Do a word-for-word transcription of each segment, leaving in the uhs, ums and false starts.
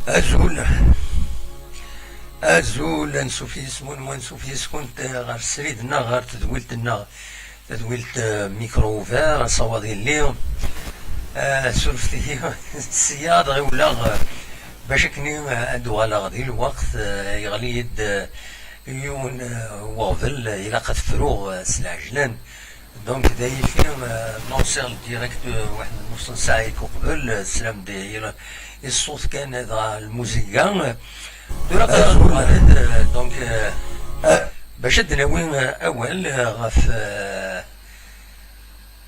Azul. Azul, ansuf yis-wen, wansuf yis-kunt ɣer srid-nneɣ, ɣer tedwilt-nneɣ, tadwilt, eh, Micro Ouvert, asawaḍ yelli. Eh, surfet-iyi, sya ad ɣiwleɣ, eh, bac akken, eh, ad uɣaleɣ di lweqt, eh, yeɣli-yi-d, eh, yiwen, eh, weɣbel, eh, ilaq ad t-fruɣ, eh, s lɛejlan. Donc, d ayagi, euh, lancer le direct, euh, واحد النص ساعة يكون قبل، euh, teslam-d i, i ṣṣut kan dɣa lmuzika. Tura, euh, donc, euh, bac ad d-nawi, euh, awal, euh, ɣef, euh,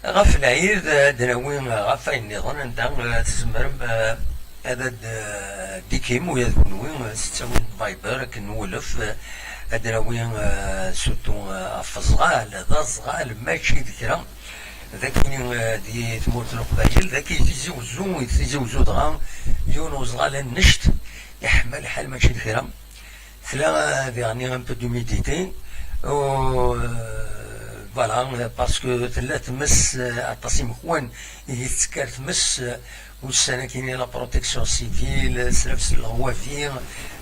ɣef lɛid, euh, ad d-nawi, euh, ɣef wayen nniḍen, anda, euh, tzemrem, euh, ad d-, eh, d-ikim u yad kunwi, eh, s ttawil n Viber akken nwulef, eh, ad d-nawi, eh, surtout, eh, ɣef ẓɣal, d aẓɣal, mačči d kra. Dagi, eh, di tmurt n Leqbayel, dagi Tizi Wezzu, Tizi Wezzu dɣa yiwen uẓɣal annect, iḥma lḥal, mačči d kra. Tella, eh, diɣen un peu d'humidité. U, eh, voilà, eh, parce que tella tmes, eh, aṭas imekwan i d-tettkker tmes, eh, ussan-agi la protection civile, srefs leɣwabi,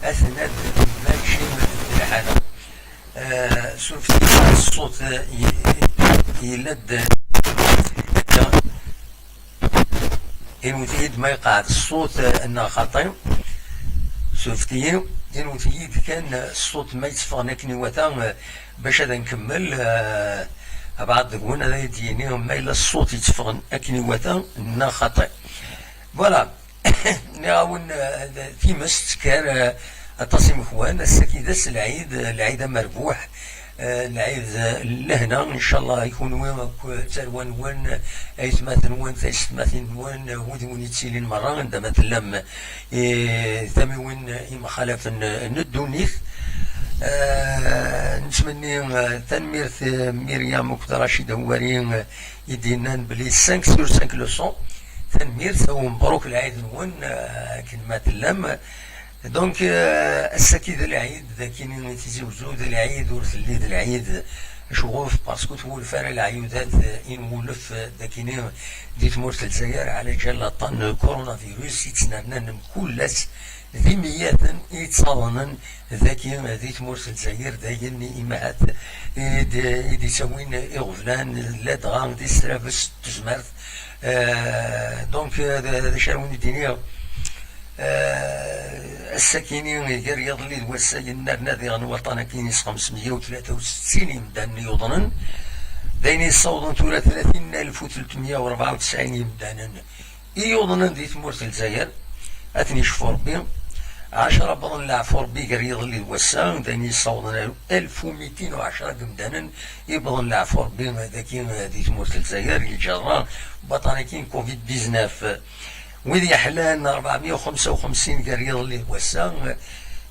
atnad mačči d lḥala. Eh, surfet-iyi ṣṣut, eh, y-, yella-d, eh, inwet-iyi-d ma yeqɛed ṣṣut, eh, neɣ xaṭi. Surfet-iyi, inwet-iyi-d kan, eh, ṣṣut ma yetteffɣen akken iwata, eh, bac ad nkemmel, eh, abɛad deg-wen ad yi-d-yini ma yella ṣṣut yetteffɣen akken iwata neɣ xaṭi. Voilà. Nniɣ-awen, eh, times tettkker, eh, aṭas imekwan. Ass-agi d ass lɛid, eh, lɛid amerbuḥ, eh, lɛid, eh, n lehna, ncallah i kunwi akk, eh, d tarwa-nwen, eh, aytmaten-nwen, taysetmatin-nwen, eh, wid wen yettilin merra, anda ma tellam, eh, tamiwin, eh, imxalafen, eh, n ddunit. Eh, nettmenni, eh, tanemmirt, eh, Myriam akked Rachid Houari, eh, i d-yennan belli cinq sur cinq le son. Tanemmirt, u mebruk lɛid-nwen, eh, akken ma tellam. Donc, eh, ass-agi d lɛid, d akini i Tizi Wezzu d lɛid, ur telli d lɛid. Acuɣef? Parce que twulef ara leɛyudat, eh, i nwulef, eh, d akini di tmurt n Lezzayer, ɛla ǧal aṭṭan n coronavirus i yettnernan mkullas d imiyaten i yettaḍnen dagi di tmurt n Lezzayer, d ayen imahat i d-, i d-ittawin iɣeblan, ladɣa di srabes n tezmert. Eh, donc, eh, d, d acu ara wen-d-iniɣ? Eh, ass-akini, gar yiḍelli d wass-a, yennerna diɣen waṭṭan-akini s xemsmeyya u tlata u settin imdanen yuḍnen, d ayen yessawḍen tura tlatin alef u tletmeyya u rebɛa u tesɛin imdanen i yuḍnen di tmurt n Lezzayer. Ad ten-yecfu Rebbi. Ɛecra wwḍen leɛfu Rebbi gar yiḍelli d wass-a, d ayen yessawḍen ar alef u mitin u ɛecra n yimdanen i wwḍen leɛfu Rebbi dagi, eh, di tmurt n Lezzayer, lǧerra n waṭṭan-agi n covid dix-neuf. Wid yeḥlan rebɛemya u xemsa u xemsin gar yiḍelli d wass-a,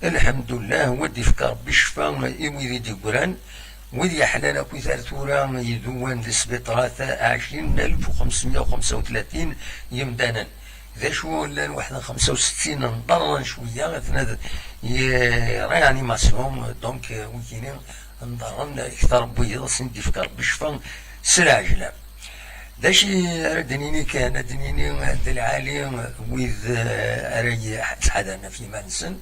eh, lḥemdullah, wa d-ifka Rebbi ccfa i wid i d-yeggran. Wid yeḥlan akkit ar tura iduwan di sbiṭrat, ɛecrin alef u xemsmya u xemsa u tlatin yemdanen. D acu, llan waḥed n xemsa u settin nḍerren cwiya, atna d-, i réanimation, donc, euh, wigini nḍerren kter n wiyeḍ, sen d-ifka Rebbi ccfa s lɛejla. D acu ara d-nini kan? Ad d-nini d lɛali wid, eh, ara y-, ttḥadaren ɣef yiman-nsen.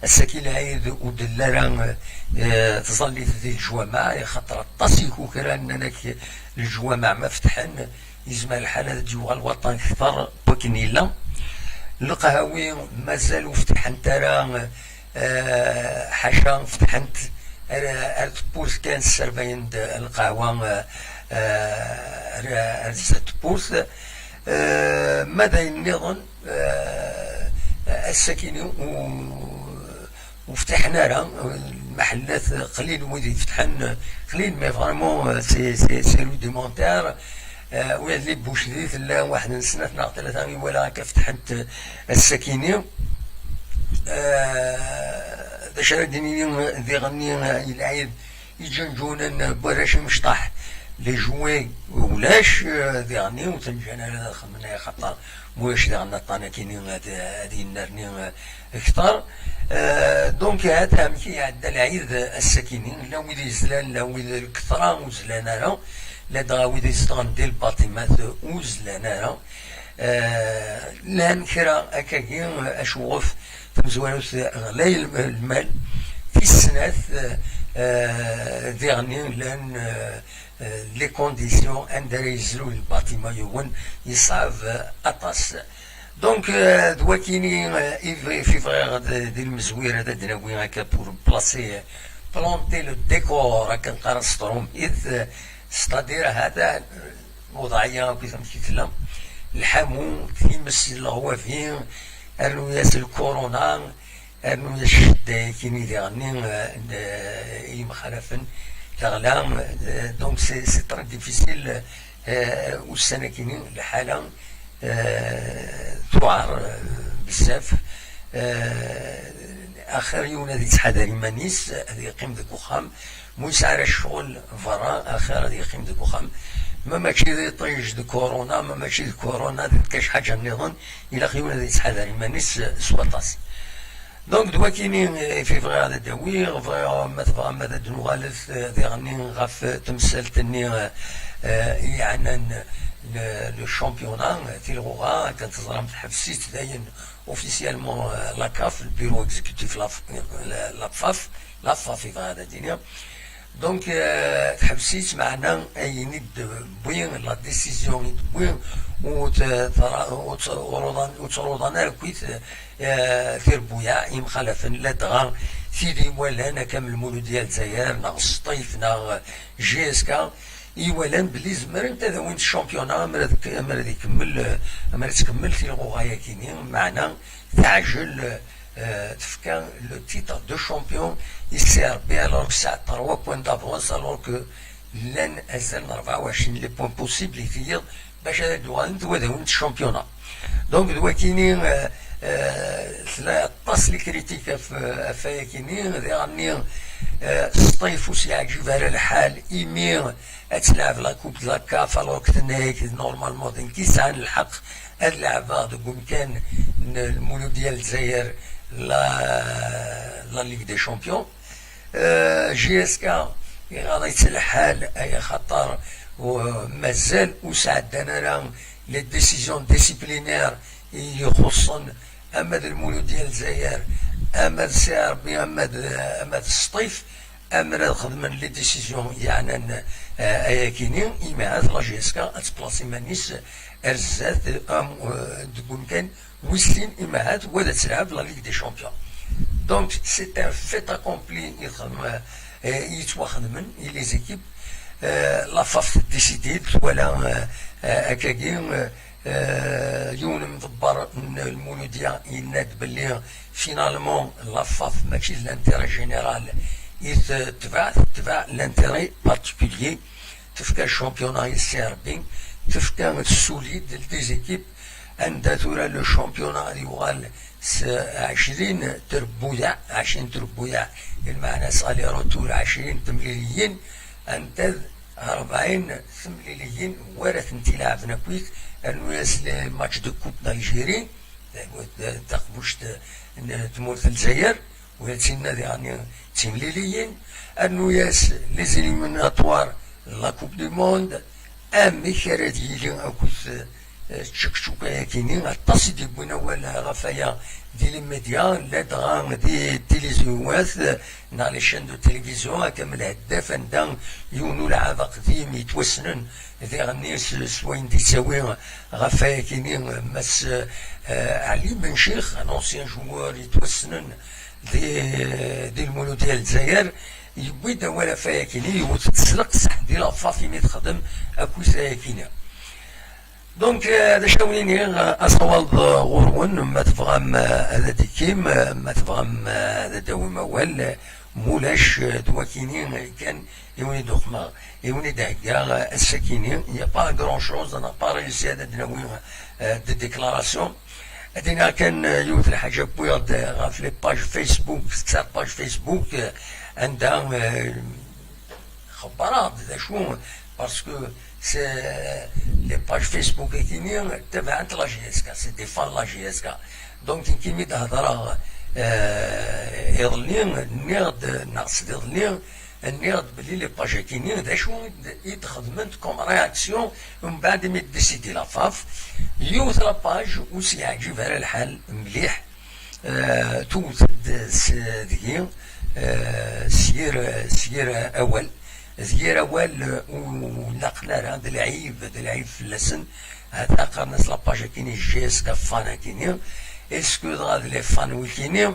Ass-agi lɛid ur d-telli ara, eh, tẓallit di leǧwameɛ, axaṭer aṭas ikukran, nnan-ak leǧwameɛ ma fetḥen, yezmer lḥal ad d-yuɣal waṭṭan kter n wakken yella. Leqhawi mazal ur fetḥent ara, eh, ḥaca fetḥent ar, ar tewwurt kan, sserbayen-d lqahwa, eh, eh, ar, ar zdat tewwurt. Eh, ma d ayen nniḍen, eh, ass-akini ur, ur ftiḥen ara, lmeḥellat qlil wid ifetḥen, qlil, mais vraiment, eh, c'est, c'est, c'est rudimentaire. Eh, ula d les boucheries tella waḥed n snat neɣ tlata i walaɣ akka fetḥent, eh, ass-akini. Eh, d acu ara d-nini diɣenni, eh, i lɛid iǧenǧunen n warrac imecṭaḥ, les jouets ulac, eh, diɣenni ur ten-ǧǧan ara ad xedmen, axaṭer ma ulac diɣen aṭṭan akini ad, ad yennerni, eh, kter. Eh, donc, hata amek i iɛedda lɛid ass-akini, la wid yezlan, la wid lketṛa ur zlan ara, ladɣa wid izedɣen di lbaṭimat ur zlan ara. Eh, llan kra akkagi, eh, acewwef, tamezwarut, eh, ɣlay lm-, lmal, tis snat, eh, eh, diɣen llan, eh, eh, les conditions anda ara yezlu lbatima yuwen yeṣɛeb, eh, aṭas. Donc, eh, d wakini, eh, i bɣi-, i bɣiɣ d, di lmezwir ad d-nawi akka pour placer, planter le décor, akken qqaren s trumit, eh, c'est-à-dire hata, eh, lwḍeɛya akk i tamek i tella, lḥamu, times, leɣwabi, rnu-yas lkuruna, rnu-yas ccedda-yakini diɣenni, eh, n, eh, yemxalafen, teɣla, eh, donc c'est, c'est très difficile, eh, ussan-akini, lḥala, eh, tuɛer, eh, bezzaf, eh, axir yiwen ad yettḥadar iman-is, ad yeqqim deg uxxam, mu yesɛa ara ccɣel berra, axir ad yeqqim deg uxxam. Ma mačči d iṭij d kuruna, ma mačči d kuruna, d kac ḥaǧa nniḍen, ilaq yiwen ad yettḥadar iman-is s waṭas. Donc, d wakini, eh, i bɣiɣ ad d-awiɣ, bɣiɣ, ma tebɣam, ad d-nuɣalet, eh, diɣenni ɣef temsalt-nni, eh, eh, i yeɛnan le, le championnat, eh, tilɣuɣa, akken teẓram, teḥbes-itt dayen officiellement, eh, la caf, le bureau exécutif, la, la, la faf, la faf, i bɣiɣ ad d-iniɣ. Donc, euh, teḥbes-itt, meɛna ayen i d-tewwi, la décision i d-tewwi, ur t-, tra-, ur t-, ur uḍan-, ur ttruḍan ara akkit, euh, tirbuyaɛ yemxalafen, ladɣa tid i walan akka am Lmuludya Lezzayer, neɣ Sṭif, neɣ J S K, i walan belli zemrent ad awint championnat, ammer ad k-, ammer ad ikemmel, euh, ammer ad tkemmel tilɣuɣa-yagini, meɛna teɛjel, euh, tefka le titre de champion i C R B, alors que tesɛa trois points d'avance, alors que llan azal n rebɛa u ɛecrin les points possibles i tiyiḍ bac ad d-uɣalent wadawen n championnat. Donc, d wakini, euh, euh, tella aṭas les critiques ɣef, ɣef wayakini, diɣenni, euh, Sṭif ur s-yeɛǧib ara lḥal, imi ad tleɛb la Coupe de la caf, alors que tenna-yak normalement d nekk i yesɛan lḥeqq ad leɛbeɣ deg umkan n Lmuludya Lezzayer la, la Ligue des Champions. Euh, J S K iɣaḍ-itt lḥal, ay axaṭer, u-, mazal ur sɛeddan ara les décisions disciplinaires i ixuṣṣen ama d Lmuludya Lezzayer, ama d C R B, ama d, ama d Sṭif, ammer ad xedmen les décisions yeɛnan, eh, ayakini, imi ahat la J S K ad tplaṣ iman-is ar zdat, am, eh, deg umkan wis sin, imi ahat wa ad tt-tleɛb la Ligue des Champions. Donc, c'est un fait accompli i xedm-, eh, i yettwaxedmen i les équipes. Eh, la faf teddisidi-d, twala, eh, eh, akkagi, eh, Eh, yiwen n mḍebber n Lmuludya yenna-d belli finalement la faf mačči d l'intérêt général i tetbeɛ, tetbeɛ l'intérêt particulier. Tefka championnat i C R B, tefka, tessulli-d des équipes anda tura le championnat ad yuɣal s ɛecrin trebbuyaɛ, ɛecrin trebbuyaɛ, lmeɛna s aller-retour ɛecrin temliliyin, anda d rebɛin temliliyin wara tent-ileɛben akkit, rnu-yas les matchs de coupe d'Algérie, taqbuct n tmurt n Lezzayer, wara tinna diɣen d timliliyin, rnu-yas les éliminatoires la Coupe du Monde. Amek ara d-yili akkit, eh, tcekcuk-ayakini? Aṭas i d-yewwin awal ɣef waya di les médias, ladɣa di tiliẓyuwat, eh, neɣ les chaînes de télévision, akka am Lheddaf, anda yiwen ulɛab aqdim yettwassnen diɣenni s, s wayen d-yettawi ɣef wayakini, Mass, eh, Ɛli Ben Cix, un ancien joueur yettwassnen di, di Lmuludya n Lezzayer, yewwi-d awal ɣef wayakini, yewwet-d s leqseḥ di la faf imi texdem akkit ayakini. Donc, euh, d acu awen-iniɣ, euh, asawaḍ, euh, ɣur-wen, ma tebɣam, euh, ad d-ikkim, euh, ma tebɣam, euh, ad d-awim awal, euh, mulac, euh, d wakini, euh, kan i wen-id-uqmeɣ, i wen-id-heggaɣ, euh, ass-akini. Il n'y a pas grand-chose, on n'a pas réussi ad d-nawi, euh, de déclaration. Ad d-iniɣ kan, euh, yiwet lḥaǧa wwiɣ-d, euh, ɣef les pages Facebook, settseɛ page Facebook, euh, anda, euh, xebbreɣ-d d acu, parce que c'est les pages Facebook-akini tabaɛent la J S K, c'est des fans la J S K. Donc, nekk imi d-hedreɣ, euh, iḍelli, nniɣ-d, neɣ s iḍelli, Nniɣ-d belli les pages-agi-nni d acu i d-, i d-xedment comme réaction mbeɛd imi d-décidi la FAF. Yiwet la page ur s-yeɛǧib ara lḥal mliḥ, eh, tewwet-d s-, deg-i, eh, s yir, s yir awal, d yir awal, eh, ur ilaqen ara, d lɛib, d lɛib fell-asen. Hata qqaren-as la page-agi-nni, J S K fan-agi-nni. Est-ce que dɣa d les fans wigi-nni?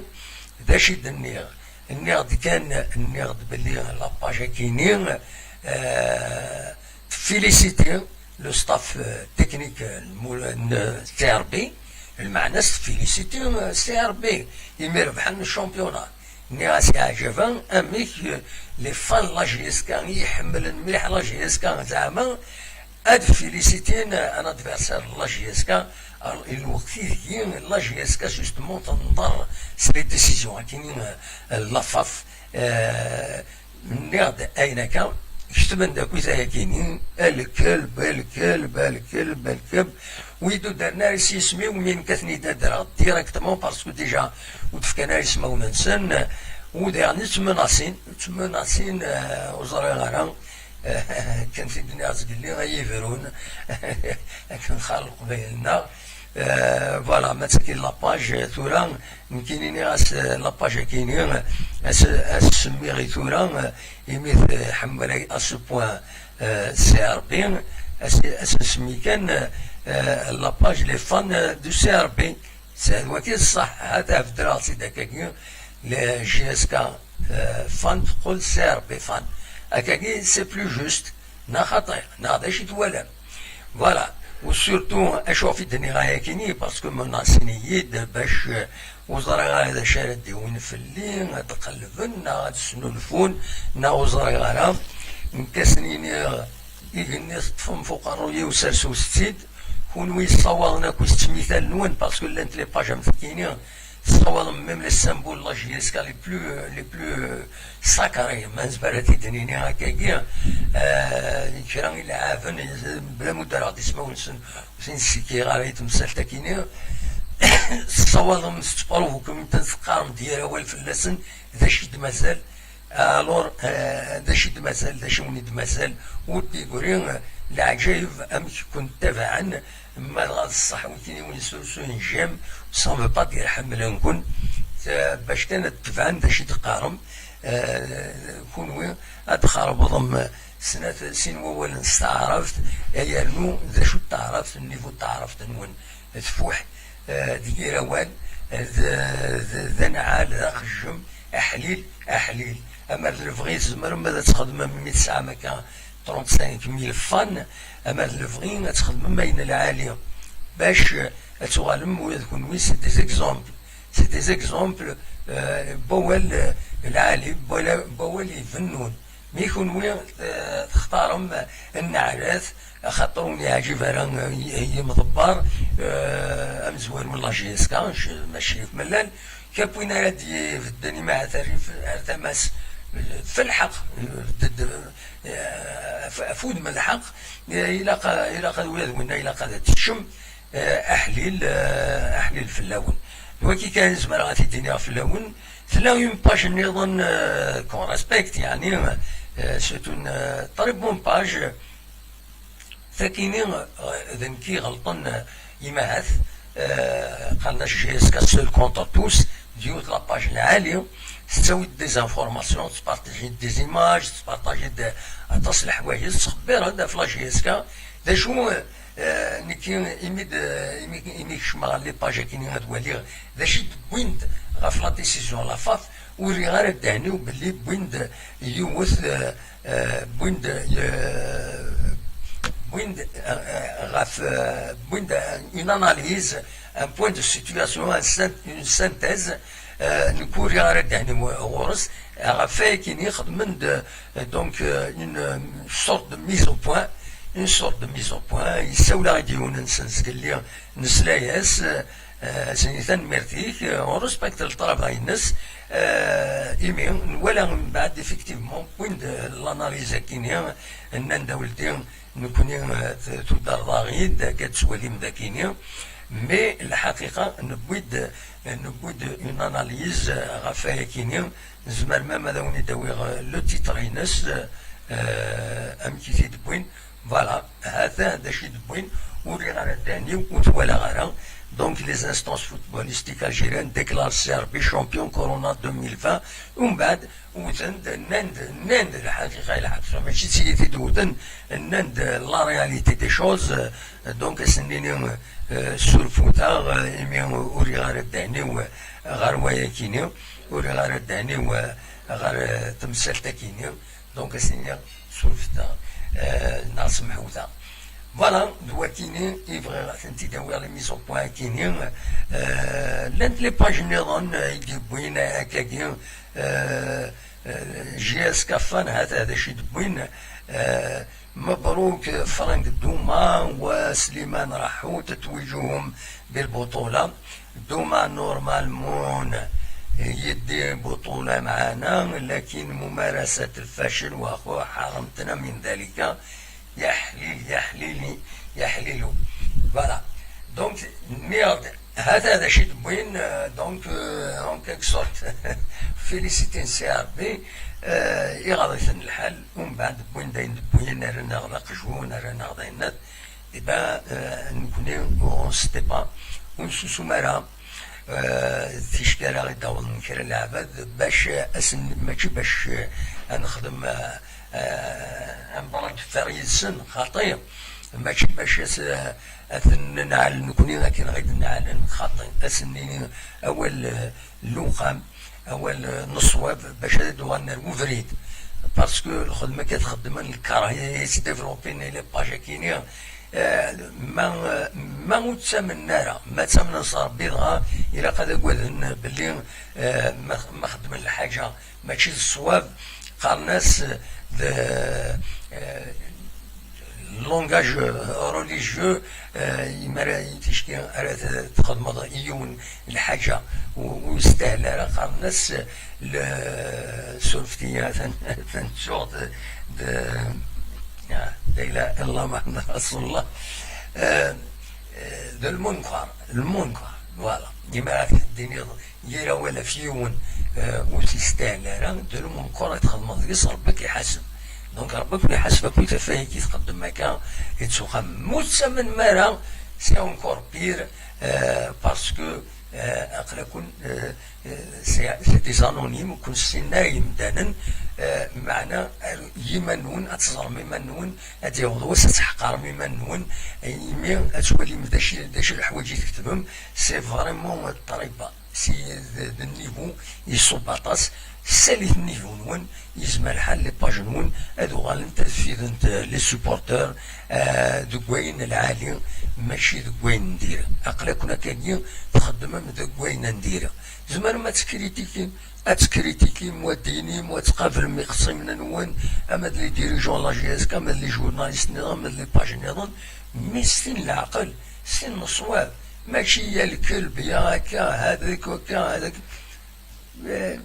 D acu i d-nniɣ? Nniɣ-d kan, nniɣ-d belli la page-agi-nni, euh, tféliciter le staff, euh, technique, euh, n C R B, lmeɛna-s tféliciter, euh, C R B, imi rebḥen le championnat. Nniɣ-as iɛǧeb-aɣ amek, euh, les fans n la J S K i iḥemmlen mliḥ la J S K, zeɛma ad féliciter un adversaire n la J S K, alors, i lweqt ideg la J S K justement tenḍer s les décisions-agi n la FAF, euh, nniɣ-d ayen akka, ketben-d akk izayakini, a lkelb, a lkelb, a lkelb, a lkelb, ur yi-d-ddren ara s yisem-iw, mi nekk ad ten-id-adreɣ directement, parce que déjà ur d-fkan ara ismawen-nsen, u diɣen ttmenasin, ttmenasin, euh, ur ẓriɣ ara, akken t-id-nniɣ zgelli ay ibrun, akken xar Leqbayel-nneɣ. Euh, voilà, ma d tagi la page, euh, tura, nekkini nniɣ-as, euh, la page-agi-nni, euh, as, as semmiɣ i tura, euh, imi tḥemmel à ce point, euh, C R B, as, as nsemmi kan, euh, la page les fans, euh, du C R B. Sɛid waki d ṣṣeḥ, hata beddreɣ-tt-id akkagi, le J S K, euh, fan teqqel C R B fan. Akkagi, c'est plus juste, neɣ xaṭi, neɣ d acu i twalam? Voilà. U surtout, acu ɣef i d-nniɣ ayakini, parce que menasin-iyi-d bac, euh, ur ẓriɣ ara d acu ara d-iwin fell-i, ad d-qellben, neɣ ad snulfun, neɣ ur ẓriɣ ara. Nekk ad sen-iniɣ, igenni teṭṭfem f uqerruy-iw, serset-tt-id. Kunwi yessawaḍen akk s ttmital-nwen, parce que llant les pages am tigi-nni tessawaḍem même les symboles de la J S K les plus, les plus, euh, sacrés, ma nezmer ad t-id-nini akkagi, euh, kra ileɛɛaben, bla ma ddreɣ-d ismawen-nsen, ur ten-id-ssikkiɣ ara i temsalt-agi-nni. Tessawaḍem, tettprovokem, teqqarem-d yir awal fell-asen, d acu i d-mazal? Alors, euh, d acu i d-mazal, d acu i wen-d-mazal? Ur d-yegri, euh, leɛǧayeb amek i ken-ttabaɛen, ma dɣa d ṣṣeḥ wigi-nni ur yesrusuyen j'aime, ça veut pas dire ḥemmlen-ken, euh, bac kan ad tebɛen d acu i d-qqarem, euh, kunwi ad txerbeḍem snat, sin wawalen s taɛrabt, yernu d acu d taɛrabt, nnivu n taɛrabt-nwen tfuḥ, euh, d yir awal, d, d, d anɛal, d axejjem, aḥlil, aḥlil. Amer d lebɣi, tzemrem ad txedmem imi tesɛam akka trente-cinq mille fans, amer d lebɣi ad txedmem ayen lɛali, bac, euh, ad tuɣalem ula d kunwi c'est des exemples. C'est des exemples, euh, n wawal, euh, lɛali, n wala-, n wawal ibennun. Mi kunwi, euh, textarem nneɛlat, axaṭer ur wen-yeɛǧib ara, euh, y-, yimḍebber, euh, amezwaru n la J S K, je-, mačči f mellal, kap win ara d-ibedden imahat ar rif-, ar tama-s, f lḥeqq, d-, d-, eh, f-, f udem n lḥeqq, eh, ilaq, ilaq ad ula d winna, ilaq ad teččem, eh, aḥlil, eh, aḥlil fell-awen. D wagi kan zemreɣ ad t-id-iniɣ fell-awen. Tella une page nniḍen, eh, qu'on respecte, yeɛni, eh, c'est une, eh, très bonne page. Takini, eh, d nekk i ɣelṭen, eh, imahat, eh, qqaren-as J S K seul contre tous, d yiwet la page lɛali, tettawi-d des informations, tettpartaji-d des images, tettpartaji-d aṭas n leḥwayeǧ, tettxebbiṛ-d ɣef la J S K. D acu, eh, nekki imi d, imi, imi kecmeɣ ɣer les pages akini ad waliɣ d acu i d-wwin-d ɣef la décision la FAF, ur rriɣ ara ddehn-iw belli wwin-d yiwet, eh, eh, wwin-d, eh, wwin-d, eh, eh, ɣef, eh, wwin-d, eh, une analyse, un point de situation, un syn-, une synthèse, eh, nekk ur rriɣ ara ddehn-iw ɣur-s, ɣef wayakini xedmen-d, eh, donc, eh, une, une sorte de mise au point, une sorte de mise au point, yessawel-aɣ-d yiwen-nsen zgelli, nesla-yas, eh, Eh, sini tanemmirt-ik, eh, on respecte le travail-nnes, eh, imi nwala mbeɛd effectivement wwin-d, eh, l'analyse akini, nnan-d a weldi, nekni, eh, t-, tudreḍ-aɣ-id, akka tettwalim d akini, mais lḥaqiqa newwi-d, Newwi-d une analyse, euh, ɣef wayakini, nezmer même ad awen-id-awiɣ, euh, le titre-ines, euh, amek i t-id-wwin. Voilà, ha-t-a d acu i d-wwin, ur riɣ ara ddehn-iw, ur t-walaɣ ara. Donc, les instances footballistiques algériennes déclarent Serbie champion Corona deux mille vingt. Umbeɛd, wten-d, nnan-d, nnan-d lḥaqiqa i lḥeqqa, mačči d tigi i t-id-wten, nnan-d la réalité des choses, euh, donc, asen-nini, euh, surfut-aɣ, euh, imi ur riɣ ara ddehn-iw, euh, ɣer wayakini, ur riɣ ara ddehn-iw, euh, ɣer, euh, temsalt-akini, donc, asen-nini surfet-aɣ, euh, neɣ semḥut-aɣ. Voilà, d wakini i bɣiɣ ad tent-id-awiɣ, les mises au point-akini. Euh, llant les pages nniḍen, euh, i d-yewwin, euh, akkagi, euh, euh, J S K Fan, ha-t-a d acu i d-wwin, euh, مبروك فرانك دوما وسليمان راحوت تويجوهم بالبطولة. دوما normalement يدي بطولة معانا، لكن ممارسة الفاشل وأخوه حرمتنا من ذلك. يا حليل، يا حليلي، يا حليلو. Voilà. Donc, merde. Ha-t-a d acu i d-wwin, euh, donc, euh, en quelque sorte, féliciter Sidi Ṛebbi, euh, iɣaḍ-iten lḥal, umbeɛd wwin-d ayen d-wwin, rran-aɣ d aqjun, rran-aɣ d ayennat, eh ben, euh, nekkni, on se tait pas, ur nsusum ara, euh, ticki ara ɣ-d-awḍen kra n leɛbad, bac, euh, asen-, mačči bac, euh, ad nexdem, euh, euh, un bras de fer yid-sen, xaṭi, mačči bac as-, ad ten-nɛal nekkni akken ɣ-id-nɛalen, xaṭi, ad sen-nini awal, eh, n lewqam, awal, eh, n ṣṣwab, bac ad d-uɣalen ar ubrid. Parce que lxedma akka txeddmen, lkar yettdéveloppin, les pages-akini, eh, ma, ma ur ttamnen ara, ma ttamnen s Ṛebbi, dɣa ilaq ad agaden belli, eh, ma, ma xeddmen lḥaǧa mačči d ṣṣwab, qqaren-as, eh, d, eh, langage, euh, religieux, euh, imi ara ticki ara t-, txedmeḍ i yiwen lḥaǧa u-, ur yestahel ara, qqaren-as le, surfet-iyi, atan, atan ttuɣ d, d, ah, la ilaha illallah Muḥemmed Rasulullah. Euh, euh, d lmunkar, lmunkar, voilà. Imi ara t-id-tiniḍ yir awal ɣef yiwen, euh, ur t-yestahel ara, d lmunkar i txedmeḍ deg-s, Ṛebbi ad k-iḥaseb. Donc, Ṛebbi ad ken-iḥaseb akk i tafat-agi txeddem akka, i ttuxxam. Ma ur tettamnem ara, c'est encore pire, euh, parce que, euh, aql-aken, euh, euh, c'est, c'est des anonymes, ur ken-ssinen ara yemdanen, euh, meɛna, ar yiman-nwen, ad teẓrem iman-nwen, ad d-yaweḍ wass ad tḥeqrem iman-nwen, imi ad twalim d acu, d acu leḥwayeǧ i tketbem, c'est vraiment, euh, ṭṭriba. Si d, d nnivu iṣubb aṭas, ssalit nnivu-nwen, yezmer lḥal les pages-nwen ad uɣalent ad fident, euh, les supporters, euh, deg wayen lɛali, mačči deg wayen n diri. Aql-aken akkagi txeddmem deg wayen n diri. Tzemrem ad tkritikim, ad tkritikim, wa d-tinim, wa tqablem ixṣimen-nwen, ama d les dirigeants n la J S K, ama d les journalistes-nniḍen, ama d les pages-nniḍen, mais s tin n leɛqel, s tin n ṣṣwab, mačči ya lkelb, ya akka, hadak, akka, hadak. Eh,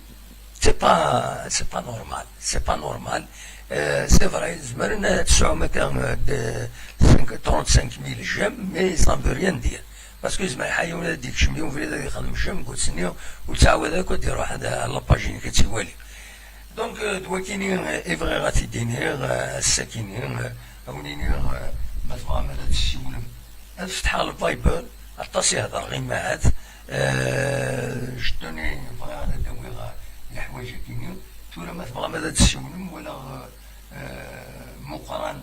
c'est pas, c'est pas normal, c'est pas normal. Eh, c'est vrai, zemren ad tesɛum akka, eh, de cinq, trente-cinq mille j'aime, mais ça ne veut rien dire. Parce que yezmer lḥal yiwen ad d-ikcem i ubrid ad ixdem j'aime, deg wass-nni ur ttɛawad akk ad d-iruḥ ad, ar la page-inek ad tt-iwali. Donc, euh, d wakini, euh, i bɣiɣ ad t-id-iniɣ, euh, ass-akini, euh, ad wen-iniɣ, euh, ma tebɣam ad tessiwlem, ad fetḥeɣ le Viber, aṭas i hedreɣ imahat, euh, je tenais, bɣiɣ ad d-awiɣ, euh, leḥwayeǧ-akini. Tura ma tebɣam ad tessiwlem, walaɣ, euh, euh, Muqran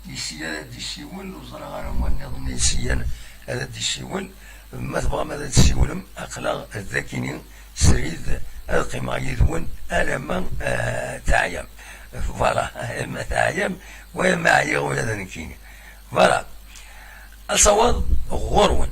yessi ad d-yessiwel, ur ẓriɣ ara ma nniḍen yessi ad d-yessiwel. Ma tebɣam ad d-tessiwlem, aql-aɣ dakini srid, ad qqimeɣ yid-wen alamma, eh, teɛyam. Voilà, ma teɛyam, wala ma ɛyiɣ ula d nekkini. Voilà. Asawaḍ ɣur-wen.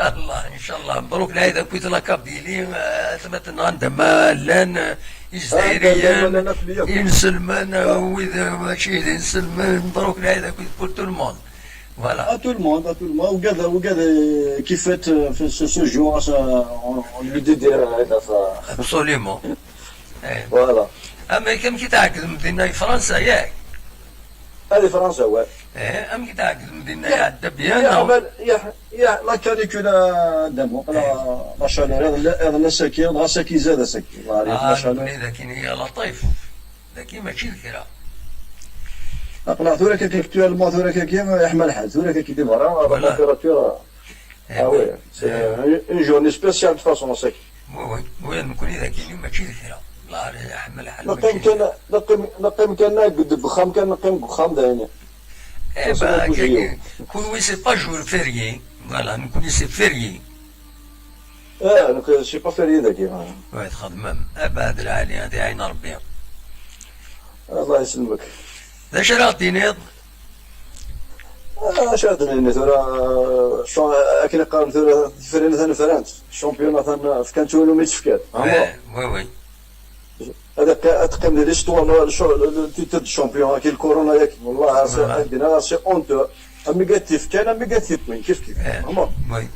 Inchallah, inchallah. Mbruk lɛid akkit la Kabylie, eh, atmaten anda ma llan, eh, Izzayriyen, llan akk, inselmen, eh, wid, eh, mačči d inselmen, mbruk lɛid akkit pour tout le monde. Voilà. À tout le monde, à tout le monde. Ugad, ugad, euh, qui fête, euh, ce, ce jour, ça, on, on lui dit, euh, ça. Absolument. Eh. Voilà. Amek, amek i tɛeggeḍ Medina i Fransa, yak? Allez, Fransa, ouais. Eh, amek i tɛeggeḍ Medina, iɛedda bien, non? Yeḥma, yeḥ-, yeḥ-, la canicule, euh, d'abord, la, la chaleur, iḍelli, iḍelli ass-agi, dɣa ass-agi izad ass-agi. La, la chaleur. Nekkni dagi, ya Laṭif. Dagi mačči d kra. Aql-aɣ tura kaki actuellement, tura kaki yeḥma lḥal, tura kaki di berra, la température. Ah oui, c'est une, une journée spéciale de toute façon, c'est. Oui, oui, oui, nekkni dagi mačči d kra. La, yeḥma lḥal. Neqqim kan, neqqim, neqqim kan deg, deg uxxam kan, neqqim deg uxxam dayen. Eh ben, kaki, kunwi c'est pas jour férié. Voilà, nekkni c'est férié. Ah, donc, euh, c'est pas férié dagi. Ouais, txedmem. Abɛed lɛali, ad iɛin Rebbi. Allah yesselmek. D acu ara ɣ-d-tiniḍ? Ah, acu ara d-nini tura, akken qqaren tura, tifrin tanefrant, championnat tan-, fkan-tt win umi tt-fkan. Oui, oui. Ad iqi-, ad teqqim di l'histoire, le, le, le, le titre de champion, avec le corona, avec, والله, c'est, c'est honteux. Am i gati fkan, am i gati win, kif kif. Vraiment. Oui.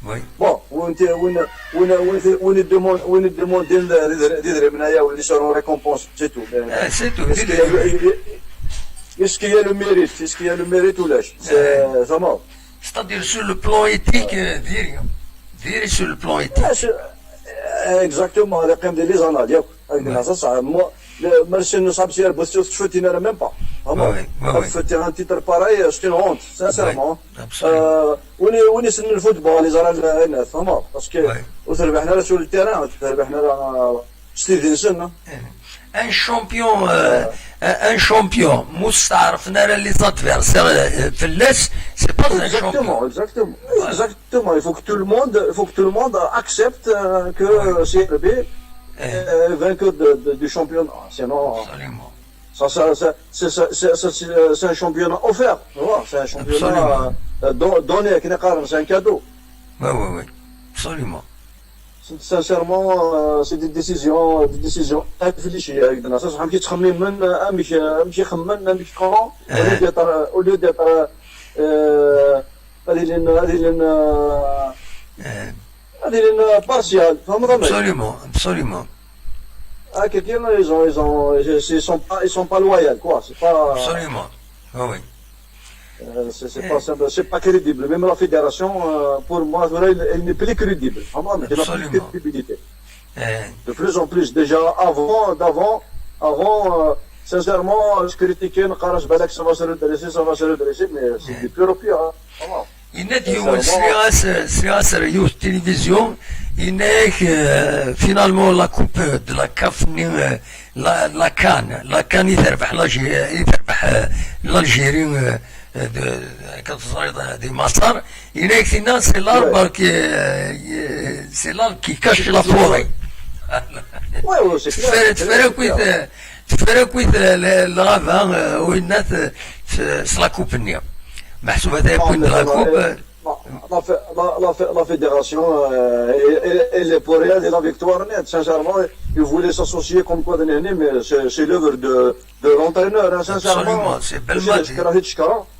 Oui. Bon, win, win, win, win, win demande, win demande d, d, d, d, c'est tout. C'est tout. Est-ce qu'il y a le, est-ce qu'il y a le mérite? Est-ce qu'il y a le mérite ou là? C'est, vraiment. C'est-à-dire sur le plan éthique, euh, diri. Diri sur le plan éthique. Ah, c'est, euh, exactement, ad iqqim di les annales, yakk. Avec des annales, ça, moi, le, merci, nous sommes si, parce que je fais même pas. Vraiment. Oui, oui, oui. Faire un titre pareil, euh, c'est une honte, sincèrement. Oui, absolument. Euh, on est, on est sur le football, les annales, euh, vraiment. Parce que, oui, on se remet sur le terrain, on se remet, euh, Stevenson, hein. Un champion, euh, un, un champion, مستعرف نرى les adversaires, euh, في الليس, c'est pas un champion. Exactement, exactement. Voilà. Exactement. Il faut que tout le monde, il faut que tout le monde accepte, euh, que, ouais, C R B, ouais, euh, est vainqueur de, de, du championnat. Sinon, absolument, ça, ça, ça, c'est, ça, c'est, ça, c'est, euh, c'est un championnat offert. Tu vois, c'est un championnat, absolument, euh, don-, donné, كيما يقولوا, c'est un cadeau. Oui, oui, oui. Absolument. Sincèrement, euh, c'est des décisions, des décisions réfléchies, avec des annales. Ça, صح, كي تخمم من، آه، أمك، آه، أمك يخمم، أمك يقرا, au lieu d'être, euh, au lieu d'être, euh, هذه لين، هذه لين، آه، هذه لين، آه، partial، فهمت؟ Absolument, absolument. Ah, quelqu'un, ils ont, ils ont, ils sont pas, ils sont pas loyaux, quoi. C'est pas. Absolument. Oui, oui. Euh, c'est, c'est pas simple, c'est pas crédible. Même la fédération, euh, pour moi, elle, elle n'est plus crédible. Vraiment, elle n'a plus de crédibilité. De plus en plus, déjà, avant, d'avant, avant, euh, sincèrement, je critiquais, نقارن بالك, ça va se redresser, ça va se redresser, mais c'est de pire au pire, hein. Vraiment. Yenna-d yiwen, sincèrement, sliɣ-as, sliɣ-as ar yiwet n tilivizyu, yenna-ak, euh, finalement, la coupe de la CAF-nni, euh, la, la CAN, la CAN i terbeḥ l'Algé-, i terbeḥ, euh, l'Algérie, euh, euh, de, euh, quand vous serez dans, di Maṣer, yenna-ak tinna, c'est l'arbre qui, euh, c'est l'arbre qui cache la forêt. Ouais, ouais, c'est clair, c'est clair, c'est clair. Teffer akkit, euh, teffer akkit, euh, le, le ravin, euh, winna, euh, s, s la coupe-nni. Meḥsub ad yakk la coupe. La, la fé-, la, la fé-, la fédération, euh, elle, elle, elle est pour rien, et la victoire nette, sincèrement, ils voulaient s'associer comme quoi, mais c'est, c'est l'œuvre de, de l'entraîneur, hein, sincèrement. Absolument, c'est Belmadi.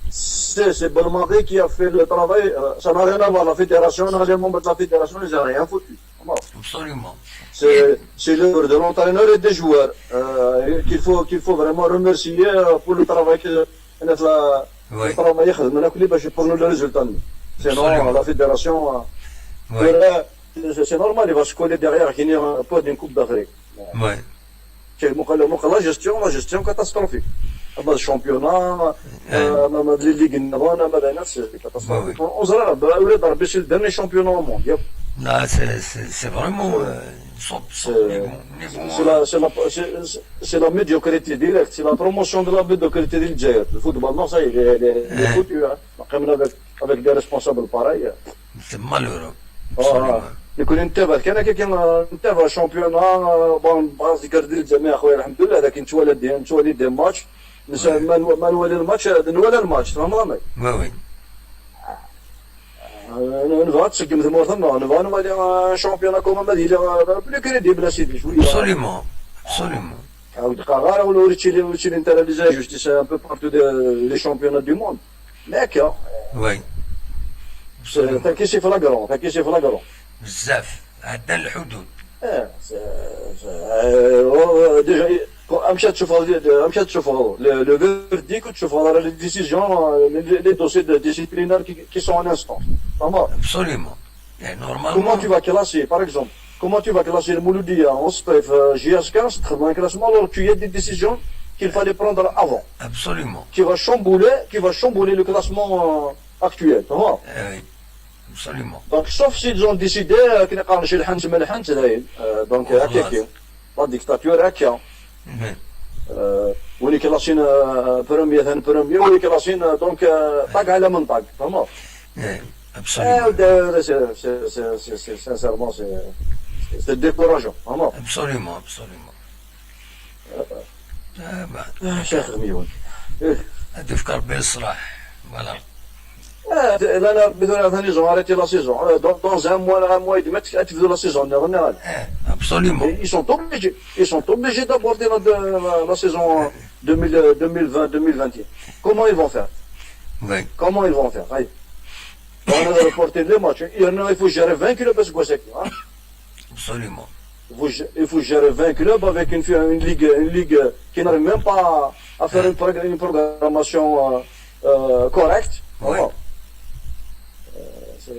C'est, c'est, c'est Belmadi qui a fait le travail, euh, ça n'a rien à voir, la fédération, les membres de la fédération, ils n'ont rien foutu. Bon. Absolument. C'est, c'est l'œuvre de l'entraîneur et des joueurs, euh, qu'il faut, qu'il faut vraiment remercier, euh, pour le travail que, le travail يخدموا لنا كل باش يبرنوا le résultat. Sinon, absolument, la fédération, euh, c'est, c'est normal, il va se coller derrière, qui n'est pas d'une Coupe d'Afrique. Ouais. C'est, la gestion, la gestion catastrophique. Ama d championnat, euh, ama d les ligues nniḍen, ama d ayen, c'est catastrophique. Ur ẓriɣ, ula d Rebbi, c'est le dernier championnat au monde. Yep. Là, c'est c'est- c'est vraiment euh, une sorte de niveau. C'est la, c'est la, c'est- c'est- c'est la médiocrité directe, c'est la promotion de la médiocrité du Djaïr. Le football, non, ça y est, il est, il est, il est foutu. Hein. Quand même avec, avec des responsables pareils. C'est malheureux. آه. يكون انت كان كي كان انت championnat, bon, بغا زيكر ديال الجميع اخويا، الحمد لله، لكن توالى دي توالي des matchs. ما نو- ما نوالي الماتش، نوالي الماتش، فهمت؟ Oui, oui. نبغى تسقم ثمورتنا، نبغى نوالي championnat كوما ما دير plus crédible اسيدي شويه. Absolument. Absolument. عاود قرار ولا وريتشي لي وريتشي لي انت les injustices un peu partout des championnats du monde. Mais هكا. Oui. تاكي c'est flagrant، تاكي c'est flagrant. بزاف. عندنا الحدود. اه، déjà امشي تشوف، امشي تشوف le verdict وتشوف les décisions, les dossiers disciplinaires qui sont en instance. Absolument. Normalement. Comment tu vas classer, par exemple, comment tu vas classer le Mouloudia en Sqif, J S quinze, très bon classement, alors qu'il y a des décisions qu'il fallait prendre avant. Absolument. Qui va chambouler, qui va chambouler le classement actuel. Absolument. Donc, sauf s'ils ont décidé, كي نقارن شي الحنت ما الحنت داين. Donc, هكاكي. La dictature هكا. وين يكلاسين premier ثاني premier، وين يكلاسين donc طاق على من طاق، فهمت؟ Absolument. Sincèrement, c'est décourageant, vraiment. Absolument, absolument. شيخ ميون. هذا في كربي الصراح. Voilà. لا لا بدون ثاني زون arrêter la saison. Dans un mois, un mois et demi تبدو la saison. Absolument. Ils sont obligés, ils sont obligés d'aborder la saison deux mille vingt, deux mille vingt et un. Comment ils vont faire? Comment ils vont faire? On a reporté les matchs. Il faut gérer vingt kilomètres. Absolument. Il faut gérer vingt clubs avec une, une, ligue, une ligue qui n'arrive même pas à faire une, une programmation euh, euh, correcte. Oui. Je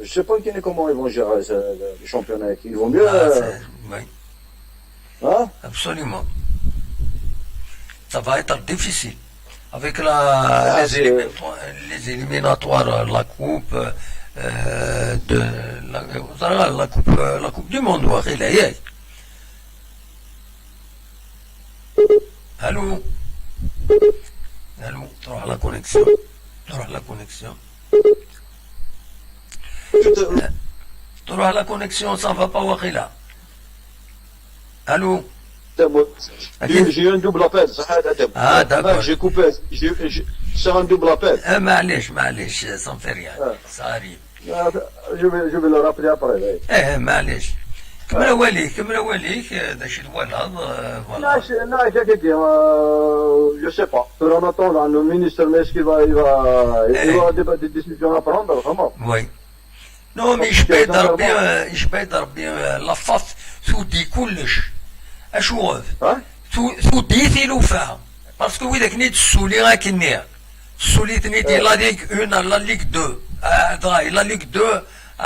ne sais pas comment ils vont gérer le championnat. Il vaut mieux. Ah, oui. Hein? Absolument. Ça va être difficile. Avec la, ah, les, éliminatoires, les éliminatoires, la coupe, euh, de la, la, coupe, la coupe du monde, Allô? Allô? تروح la connexion. تروح la connexion. تروح la connexion, ça va pas واقيلا. Allô? J'ai eu un double appel. Ah, d'accord. J'ai coupé. C'est un double appel. Eh, معليش, معليش, ça me fait rien. Ça arrive. Je vais, je vais le rappeler après. Eh, معليش. كمل awal-ik, كمل awal-ik, d acu twalaḍ, voilà. Je sais pas. En attendant, le ministre, mais est-ce qu'il va, il va, il va des décisions à prendre, vraiment? Oui. Non, mais يجبد ربي, يجبد ربي, la faf, تودي كلش. أشوف. تودي تلوفها. Parce que ويدك نيت تسولي راك النير. تسولي تنيت la Ligue un, la Ligue deux. La Ligue deux,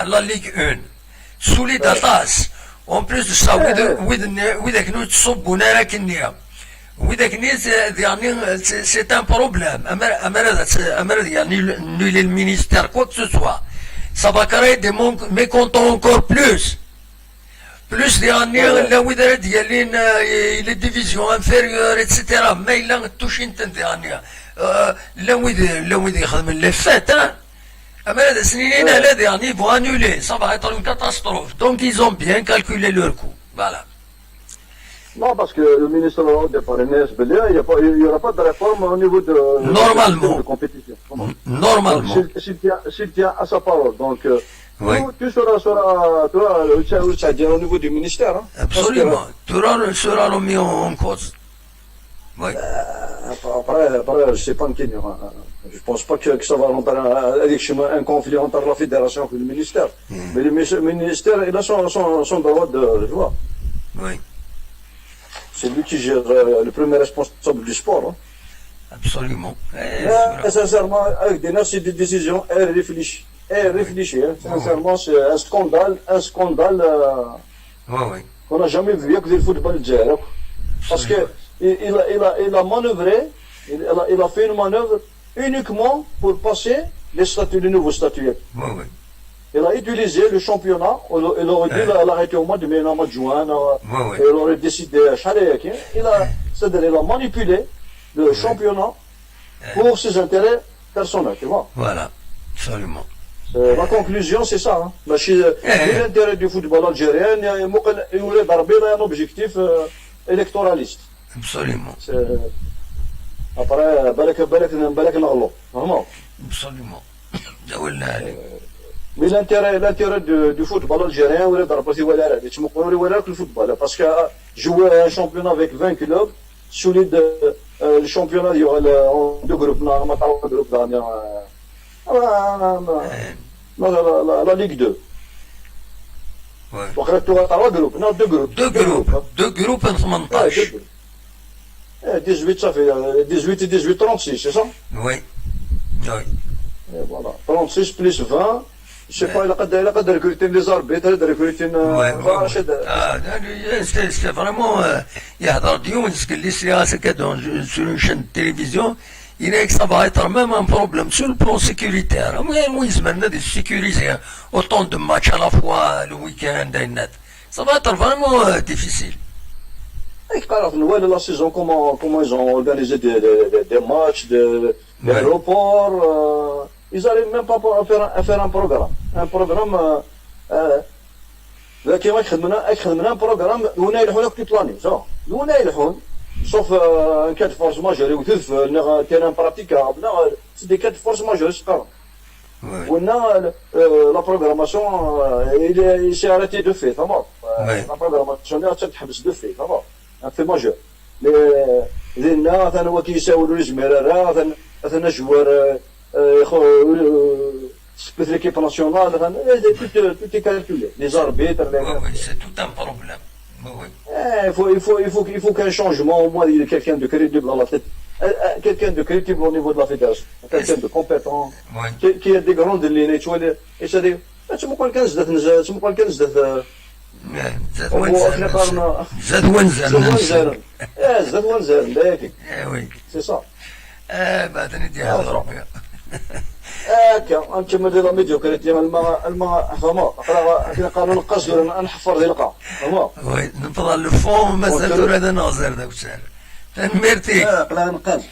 la Ligue un. Tessuli-d aṭas. En plus de ça, wid, wid, wid akken ur ttṣubbun ara akken-nni. Wid akken diɣen, c'est un problème. Amer ad, amer ad, yani, nuli le ministère, quoi que ce soit, ça va créer des mécontents encore plus. Plus diɣen, llan wid ara d-yalin les divisions inférieures, et cetera. Ma yella tucint-nni diɣen, llan wid, llan wid ixedmen les fêtes, hein. Amer ad asen-inin ala diɣen, ils vont annuler, ça va être une catastrophe. Donc ils ont bien calculé leur coup. Voilà. Non, parce que le ministre au départ, il n'y aura pas de réforme au niveau de, normalement. De compétition. Normalement. S'il tient, tient, à sa parole, donc euh, oui. Tout, tout sera, sera, sera au niveau du ministère. Hein, absolument. Tout sera remis en cause. Oui. Euh, après, après, je sais pas qui. Je pense pas que, que ça va rentrer un, un conflit entre la fédération et le ministère. Mm. Mais le ministère, il a son, son, son droit de voir. Oui. C'est lui qui gère euh, le premier responsable du sport. Hein. Absolument. Mais, sincèrement, avec des, c'est des décisions irréfléchies. Irréfléchies. Hein. Sincèrement, c'est un scandale, un scandale. Euh, oui, oui. On n'a jamais vu que des football. Parce que il, il, a, il, a, il a manœuvré Il, il a, il a fait une manœuvre uniquement pour passer les statuts, les nouveaux statuts. Oui, oui. Il a utilisé le championnat. Il, il aurait dû l'arrêter au mois de mai, au mois de juin. Oui, oui. Il aurait décidé, il a, c'est-à-dire, il a manipulé le championnat pour ses intérêts personnels, tu vois. Voilà, absolument. La conclusion, c'est ça. Hein. L'intérêt du football algérien, il y a un objectif euh, électoraliste. Absolument. Après, بالك بالك بالك نغلط. Vraiment. Absolument. Mais l'intérêt, l'intérêt du, du football algérien, ولا ضربتي ولا لا، اللي تمقوا ولا ولا في الفوتبول، parce que jouer un championnat avec vingt clubs, solide, euh, le championnat, il y aura le, en deux groupes, normalement, trois groupes, dans, euh, la, la, la, la Ligue deux. Ouais. وقيلا trois groupes, non, deux groupes. Deux groupes, deux groupes, ثمنطاش. 18 صافي 18 et 18 36, c'est ça? Oui. Oui. Et voilà. trente-six plus vingt. Je sais pas, il a قد il a قد recruter les arbitres, il a recruter ouais, ouais, ouais. Ah, c'est vraiment euh, يهضر ديون parce que les c'est que dans sur une chaîne de télévision il est que ça va être même un problème sur le plan sécuritaire. Oui, oui, c'est sécurisé autant de matchs à la fois le week-end et net. Ça va être vraiment euh, difficile. Et quand on voit la saison, comment, comment ils ont organisé des, des, des matchs, des, des ouais. reports, euh, ils n'arrivent même pas à faire, à faire un programme. Un programme, euh, euh, كيما خدمنا خدمنا programme ونا يلحون كل بلاني صح ونا يلحون sauf un cas de force majeure يوثف terrain praticable c'est des cas de force majeure c'est pas ونا la programmation il s'est arrêté de fait فما la programmation اللي تحبس de fait فما un fait majeur mais لأن ثاني وقت يساولوا الجميرة ثاني جوار تثبت l'équipe nationale, tout, tout est calculé. Les arbitres, les... Oui, oui, c'est tout un problème. Oui, oui. Eh, il faut, il faut, il faut, il faut qu'un changement, au moins, il y ait quelqu'un de crédible dans la tête. Euh, euh, quelqu'un de crédible au niveau de la fédération. Quelqu'un de compétent, oui. qui, qui a des grandes lignes. Tu vois, les, et c'est des... تمقل كان زدت نزل تمقل كان زدت زاد وانزل زاد وانزل زاد وانزل c'est ça. اه بعد نديها ربي. هكا نكمل دي la médiocrité الماء الماء فما اقرا كنا قالوا نقص ولا نحفر دي القاع فما. Oui, نفضل le fond مازال ولا هذا ناظر داك الشهر. تنميرتي. اه قلا نقص.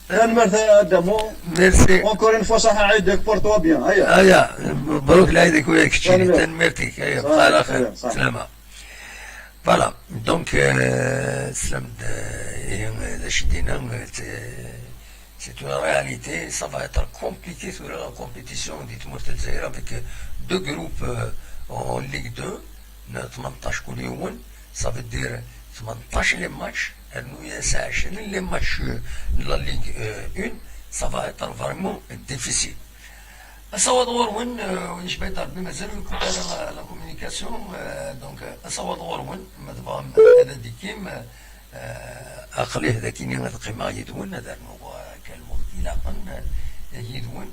تنميرتي ادمو. Merci. Encore une fois صح عيدك porte-toi bien هيا. هيا مبروك لعيدك وياك تشيني تنميرتي هيا بخير اخر صح. سلامه. Voilà, donc euh, سلام د اش دينا c'est une réalité, ça va être compliqué sur la compétition دي تمورت الجزائر avec deux groupes euh, en Ligue deux, ثمنطاش كل يوم, ça veut dire ثمنطاش les matchs, رنو يا ساعة عشرين les matchs de la Ligue euh, un, ça va être vraiment difficile. Asawaḍ ɣur-wen, euh, yecba-d Rebbi mazal ur yewwi ara la communication, euh, donc euh, asawaḍ ɣur-wen, ma tebɣam ad d-ikim, euh, aql-i dagi ad qqimeɣ yid-wen, ad rnuɣ euh, kan lweqt ilaqen euh, yid-wen,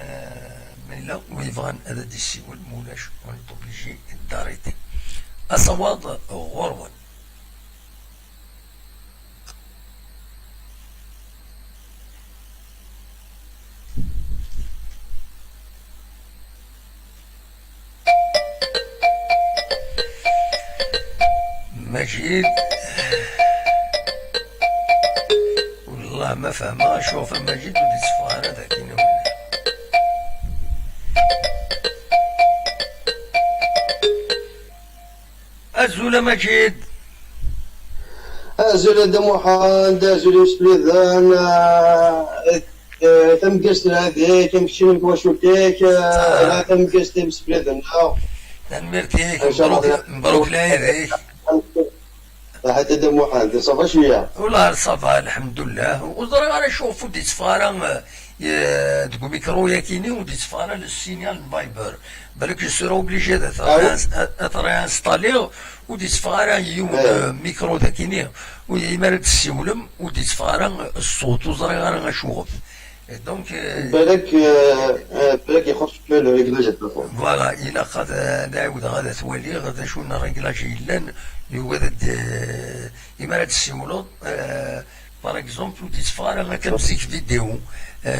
euh, ma yella wi yebɣan ad d-issiwel, ma ulac, on est obligé d'arrêter. Asawaḍ ɣur-wen. مجيد. والله ما فهمها شوف مجيد ودي صفارة ذاكينا. أزول مجيد. أزول دموحان أزول يسبليذان. Tameggazt n hadi, tamekcin n twacult-ik, tameggazt imsefliden-nneɣ. Tanemmirt-ik, mbruk lɛid-ik. Raḥet a Dda Muḥend, ça va cwiya? Ula ça va, lḥemdullah. Ur ẓriɣ ara acu ɣef ur d-itteffeɣ ara deg umikru-yakini, ur d-itteffeɣ ara le signal n Viber. Balak je serai obligé ad t-réinstalliɣ, ur d-itteffeɣ ara yiwen mikru dagini, imi ara d-tessiwlem, ur d-itteffeɣ ara ṣṣut, ur ẓriɣ ara acuɣef. Donc, euh, Balak, euh, euh, balak ixuṣṣ le réglage n telefon. Voilà, ilaq ad, ad ɛiwdeɣ ad t-waliɣ d acu n rréglage yellan, yugi ad d, euh, imi ara d-tessiwleḍ, euh, Par exemple, ur d-itteffeɣ ara akka am zik vidéo. Euh,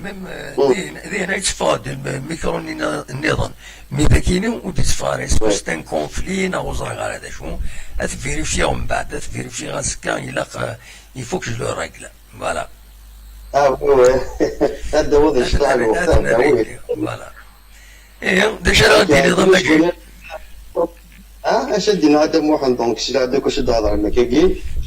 même, euh, dihin, dihin ay tteffeɣ-d lmikru-nni nniḍen. Mi d akini ur d-itteffeɣ ara. Est-ce que c'est un conflit neɣ ur ẓriɣ ara d acu? Ad t-vérifier mbeɛd, ad t-vérifier azekka, ilaq, euh, il faut que je le règle. Voilà. Ah, oui, oui. Ad d-tawiḍ cclaɣ lweqt, ah, oui. Voilà. Ihi, d acu ara d-tiniḍ a Maǧid? Ah, acu ad d-iniɣ a Dda Muḥend, donc, s leɛda akk acu d-hedren akkagi.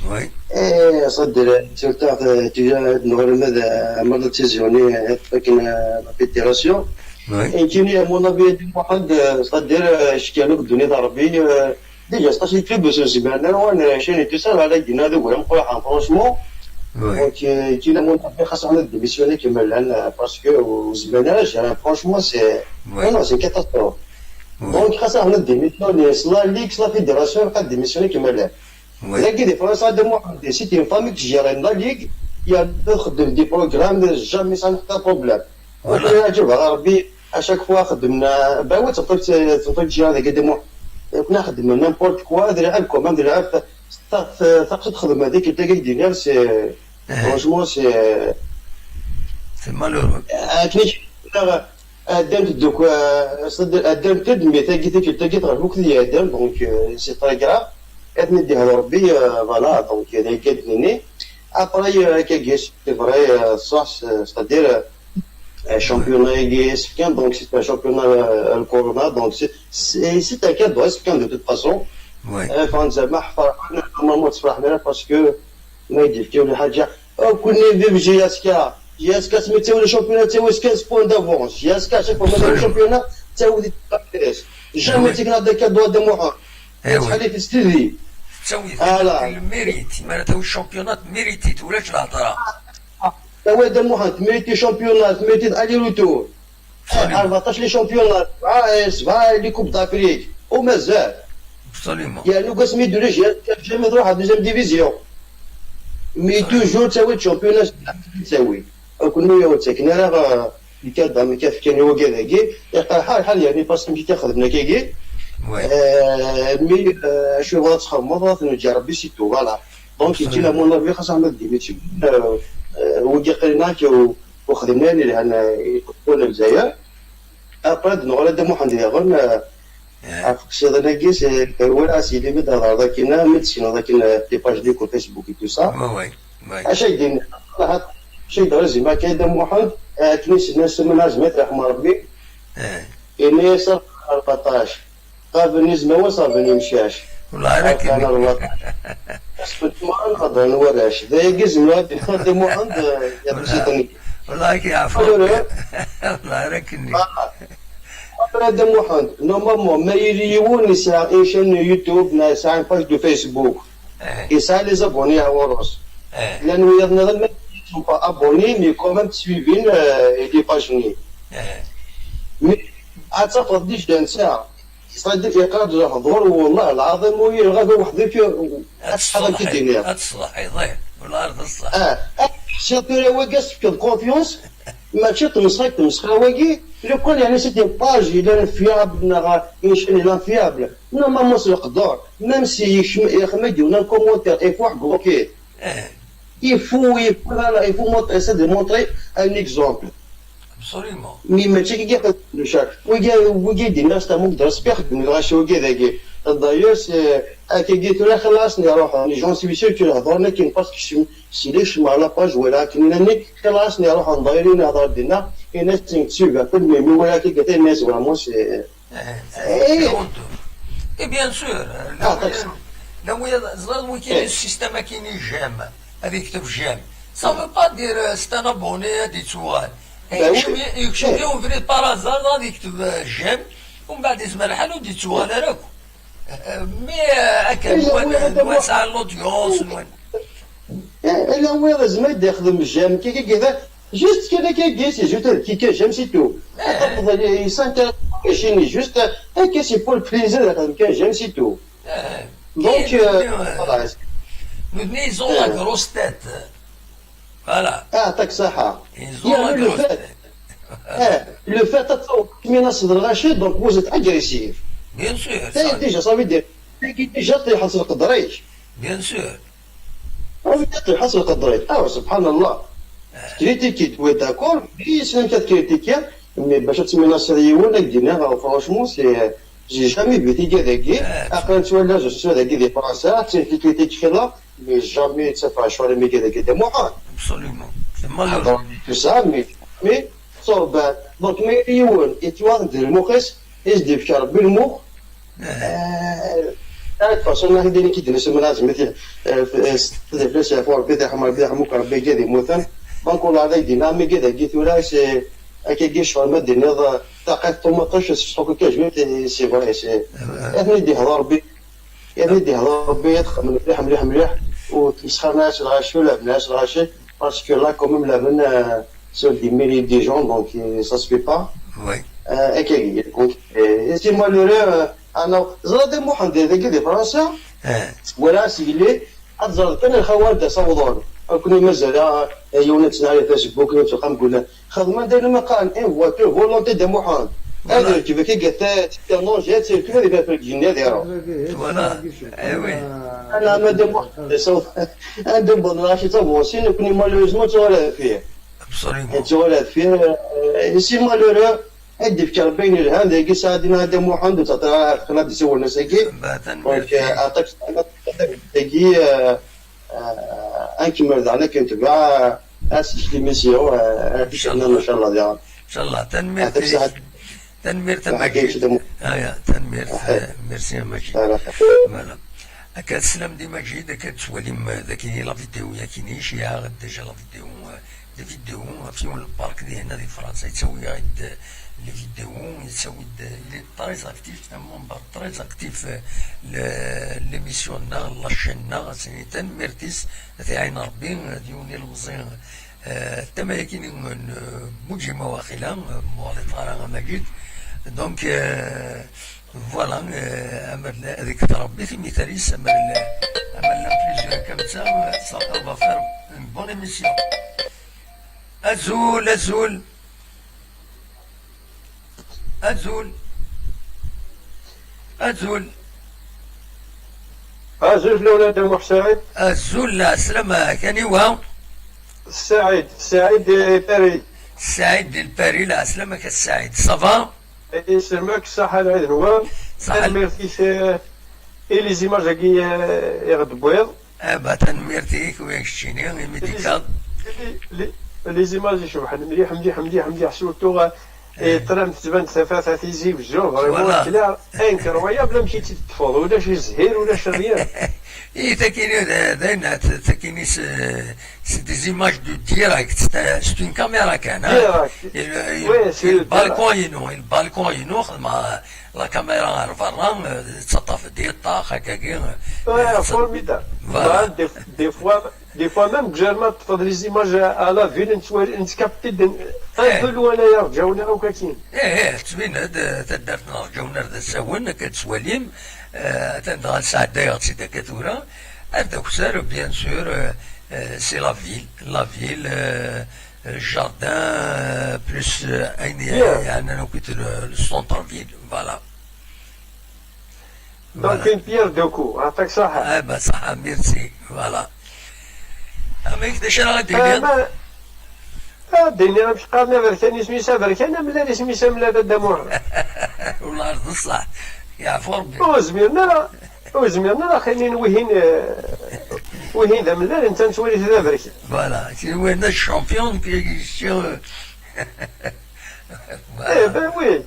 Oui. Eh, c'est-à-dire, surtout, euh, tu viens de nous remettre, euh, un mal de saison, euh, avec une, euh, la fédération. Oui. Et tu dis, à mon avis, a Dda Muḥend, euh, c'est-à-dire, euh, je suis à l'autre donné d'Arabie, euh, déjà, c'est-à-dire, plus besoin, c'est bien, non, on est chez les tout ça, là, là, il y en a de, ouais, on peut, franchement. Oui. Donc, euh, tu dis, à mon avis, خاص أنا démissionner كما الآن, euh, parce que, euh, c'est bien, là, j'ai, franchement, c'est, Oui. Non, non, c'est une catastrophe. Oui. Donc, خاص أنا démissionner, c'est la ligue, c'est la fédération, il faut démissionner كما الآن. Oui. Là, qui défend ça de moi, c'est une famille qui gère la ligue, il y a d'autres, des, des programmes, jamais ça n'a pas de problème. Voilà. Donc, là, je vois, Arabie, à chaque fois, خدمنا, bah oui, ça peut être, ça peut être gérer avec des mois. Donc, نخدم n'importe quoi, des rêves quand même, des rêves, ça, ça, ça, ça, خدمة هذيك اللي تلقى دينار, c'est, Eh. Franchement, c'est, C'est malheureux. euh, technique, euh, addant, donc, euh, c'est-à-dire, addant, mais t'as quitté, tu t'as quitté, donc, il y a addant, donc, euh, c'est très grave. Addant, il y a Rabbi, euh, voilà, donc, il y a des gars de Néné. Après, euh, كاكيس, c'est vrai, euh, ça, c'est-à-dire, euh, un championnat, il est, c'est qu'un, donc, c'est un championnat, euh, le corona, donc, c'est, c'est, c'est un cadre, c'est qu'un de toute façon. Oui. Euh, enfin, زعما فرحنا، normalement, تفرحنا parce que ما يدير كاين ولا حاجه. كنا في جي اس كا، جي اس كا سميت تساوي لي شامبيون، تساوي خمسة بوان دافونس. جي اس كا شاك فوا ما تساوي شامبيون، تساوي دي باتريس. جامي تيكنا داك الدوا دو موحور. ايوا. تحلي في ستيدي. تساوي آه، لا. الميريت، معناتها الشامبيونات ميريتيت، ولاش الهضره. تساوي دو موحور، تميتي شامبيون، تميتي الي روتور. Absolument. أربعطاش لي شامبيون، سبعه، سبعه لي كوب دافريك. ومازال. Absolument. يعني لو كاس ميدو لي جي، جامي تروح دوزيام ديفيزيون. مي توجور تساوي شامبيون، تساوي. كنا يا وتسكنا راه الكاد دامي كيف كان هو كذا كي يقرا حال حال يعني باسكو كي تاخذ من كيكي. Oui. آه، مي، آه، شو بغات تخمر، بغات نجرب بي سيتو، فوالا. دونك يجي لا مون افي خاص عندك ديميسيون. آه، آه، وجي قرينا كي و-، وخدمنا لي لهنا يقول الجزائر. ابري نغرد محمد يغن، آه، Eh, عرفت السيد انا كيس، آه، ولا اسيدي مد هذا كينا مد سينا كينا تي باج ديكو فيسبوك اي تو سا. oui, oui, oui. اش يدين؟ شي دار زعما كاين دم محمد، آه، كنيس الناس من ازمه رحم ربي. Eh, إني صف أربعطاش. صافني زماوة، صافني مشاش. والله على أنا كلمة. الوطن. أسكت ما نهضر نوراش. ذا يقز من هاد الخط محمد، يا بسيطني. والله كي يعرف ألو، ربي. ألو. والله على كلمة. آه. هذا محمد، نورمالمون، ما يلي يون يسعى إيشان يوتيوب، يسعى باج دو فيسبوك. Eh, يسعى لي زابوني على وروس. eh, لأن ويا نظن ما يكون با أبوني، مي كومنت سويفين، آه، لي باج ني. eh. مي عاد تاخذ ديش دان ساعة. يصدق يقعد الحضور والله العظيم ويلغى غير وحدك. هاد الصلاحي، هاد الصلاحي، ضيع. والله هاد الصح. اه، سيرتو هو كاس في الكونفيونس. ماشي تمسخيك تمسخيك واقي. لو كان يعني سيتي باج الا فيابل نغا انشان الا فيابل. نورمالمون سي القدور. ميم سي يخمد يونا كومونتير اي فوا بلوكي. Eh, Il faut, il faut, voilà, il faut montrer, essayer de montrer un exemple. Absolument. مي ماشي كي كيقول لك شاك. ويجي، ويجي يدير الناس تاع مقدار سبيخ من الغاشي وكذا كي. دايوغ سي، هكا كي تقول خلاص نروح، لي جون سي بيسير كي يهضر، لكن باسكو شم-، سي لي شمع لا باج ولا كنيني، خلاص نروح ندايرين نهضر دينا، الناس تسيب كل ميمي ولا كي قلت الناس فريمون سي. Eh, c'est honteux. Et bien sûr, Ah, d'accord. لو يزال ويكي السيستم كاين جام، هذا يكتب جام. Ça veut pas dire, euh, c'est un abonné, هذه تسوال. Bah oui. يكشف، يكشف يوم فريد بارازار، غادي يكتب، آه، جام، ومن بعد يسمع الحال ودي تسوال راكو. آه، مي، آه، هكا، إلا نوان، هو هذا نوان ساعة لودونس، نوان. الا هو لازم يبدا يخدم الجام كي كي كذا. جوست كذا كي كي سي جوست كي كي جام سي تو. إيه. تفضل يسان كان شيني جوست هكا سي بور بليزير يخدم كان جام سي تو. آه. دونك، كاين، آه، كاين، خلاص. نودني يزون لا آه. غروس تيت. فوالا. اه، يعطيك الصحة. يزون يعني لا لو غروس فات. تيت. اه، لو فات تصور كمينا صدر غاشي، دونك vous êtes agressif. بيان سور، تاي صح. ديجا صافي دير. ديجا تيحصل قدريش. بيان سور. Ur iṭiḥ-as lqedr-ik. Ah, subḥan Allah. Tekritikiḍ, oui, d'accord, mais ssnen ad tekritikid, mais bac ad tmenasiḍ yiwen, ad k-d-iniɣ, franchement, c'est, j'ai jamais vu tigad-agi. Aql-i nettwali réseaux sociaux dagi di Fransa, ad tt-, tikritik xilla, mais jamais ttafeɣ ccɣel am igad-agi d amuqran. Absolument. C'est malheureux. Tout ça, mais, mais, ṣurban. Donc, ma yella yiwen yettwaɣ-d lmux-is, i s-d-yefka Rebbi lmux, Eh, ah, de toute façon, ma d-ini k-id-nnes, ma lazem, eh, eh, s-, d fell-as yeɛfu Rebbi, d iḥem Rebbi, iḥem akk Rebbi, igad yemmuten. Donc, ur la d-yenna, mi igad-agi tura, c'est, akkagi ccɣel ma d-tiniḍ, eh, taqat ṭumaṭic, c'est ce que je veux, c'est, c'est vrai, c'est, ad ten-id-ihḍer Rebbi, ad ten-id-ihḍer Rebbi, ad xedmen mliḥ, mliḥ, mliḥ, ur ttmesxiren ara s lɣaci, ur lɛeben ara s lɣaci, parce que là, quand même, la, euh, sur des milliers de gens, donc, euh, ça se fait pas. Oui. Euh, akkagi, donc, euh, c'est malheureux, euh, ah non, ẓriɣ Dda Muḥend dagi di Fransa, eh, wala s yelli, ad ẓreḍ kan lxawa anda sawḍen. Akni mazal, ah, yiwen ad ttnaɣ di Facebook, yiwen ttwaqam gula. Xedmen d ayen ma qqaren, eh, voiture volonté Dda Muḥend. Ad voilà. Rekbek i gata, tikanonji, ad terkeb ad iberfel deg igenni ad iruḥ. Voilà. Eh oui. Ana ma Dda Muḥend, sawḍen. Anda wwḍen lɣaci d tabuṣin, akni malheureusement tuɣal deffir. Absolument. Tuɣal deffir, euh, c'est malheureux. Ad d-ifk Rebbi ayen yelhan, dagi Saɛid Nadi Muḥend, ur teɛṭi ara lḥeqq ad d-isiwel ass-agi. Bah, tanemmirt. Donc, euh, aṭak dagi, euh, euh, ad nkemmel daɣen akken tebɣa, euh, ad s-tečč l'émission, euh, ad ticemna, inchallah, diɣen. Inchallah, tanemmirt. Aṭak saɛid. Tanemmirt a Magid. Aya, tanemmirt, euh, merci a Magid. Voilà. Akka teslam di Magid, akka tettwalim, euh, dagi la vidéo yakini, ceyɛeɣ déjà la vidéo, euh, Des vidéos ɣef yiwen n lpark dihin di Fransa, yettawi-aɣ-d les vidéos, yettawi-d, il est très actif, c'est un membre très actif, euh, le, l'émission-nneɣ, la chaîne-nneɣ, ad s-nini tanemmirt-is, ad t-iɛin Rebbi, d yiwen ilemẓi, euh, tama-agi n, n Muǧima waqila, euh, muɣliṭ ara a Magid. Donc, euh, Voilà, euh, amer la-, avec Rabbi, timital-is, amer la-, amer la plusieurs comme ça, euh, ça, on va faire une bonne émission. Azul, azul. Azul. Azul. Azul, Lawlad Muḥ Saɛid. Azul, la slama, kaniwa? Saɛid, Saɛid, eh, Paris. Saɛid, Paris, la slama, ka Saɛid. Ça va? Yesselmek ṣṣaḥa lɛid-nwen. Ṣaḥa. Tanemmirt-ik, eh, i les images-agi, eh, i ɣ-d-tewwiḍ. Eh, bah, tanemmirt-ik, wi ak-ččini, imi d-ikkaḍ. Les, les, les images icebḥen mliḥ, mliḥ, mliḥ, mliḥ, surtout, eh, eh, ṭṭlam tettban-d tafat, a Tizi Wezzu, vraiment, voilà. Clair, incroyable, amek i tt-id-teṭṭfeḍ, ulac zzhir, ulac rien. I takini, d, d ayen, t-, takini s-, c'est des images de direct, c'est un, c'est une caméra kan, hein. Direct. Et le, et, oui, et le balcon inu, et le balcon inu, xedmeɣ la caméra ar berra, euh, tettaṭṭaf-d i ṭṭax, akkagi, euh, ouais, euh, formidable. Voilà. Bah, des, des fois, des fois même, généralement, teṭṭfeḍ les images à, à la ville, nettwali, nettkapti-d un peu loin, ay Rǧawna, akk akin. Eh, eh, tettbin-d, euh, taddart n Rǧawna ar d asawen, akka tettwalim, euh, atan dɣa nesɛeddayeɣ-tt-id akka tura, ar d akessar, bien sûr, euh, Euh, c'est la ville, la ville, euh, euh, jardin, euh, plus, euh, ayen yeɛnan akk le, le centre-ville, voilà. Donc, voilà. Une pierre deux coups, aṭak ṣaḥa. Ah, bah, ṣaḥa, merci, voilà. Amek, d acu ara d-tiniḍ? Ah, ma, ah, d-iniɣ amek qqaren aberkan, isem-is aberkan, amellal isem-is amellal a Dda Muḥ. Wellah d ṣṣeḥ, yeɛfu Rebbi. Ur zmiren ara. Ur zmiren ara ad inin wihin, eh, wihin d amellal, netta nettwali-t d aberkan. Voilà, c'est un champion qui, qui, euh, voilà. Eh ben oui.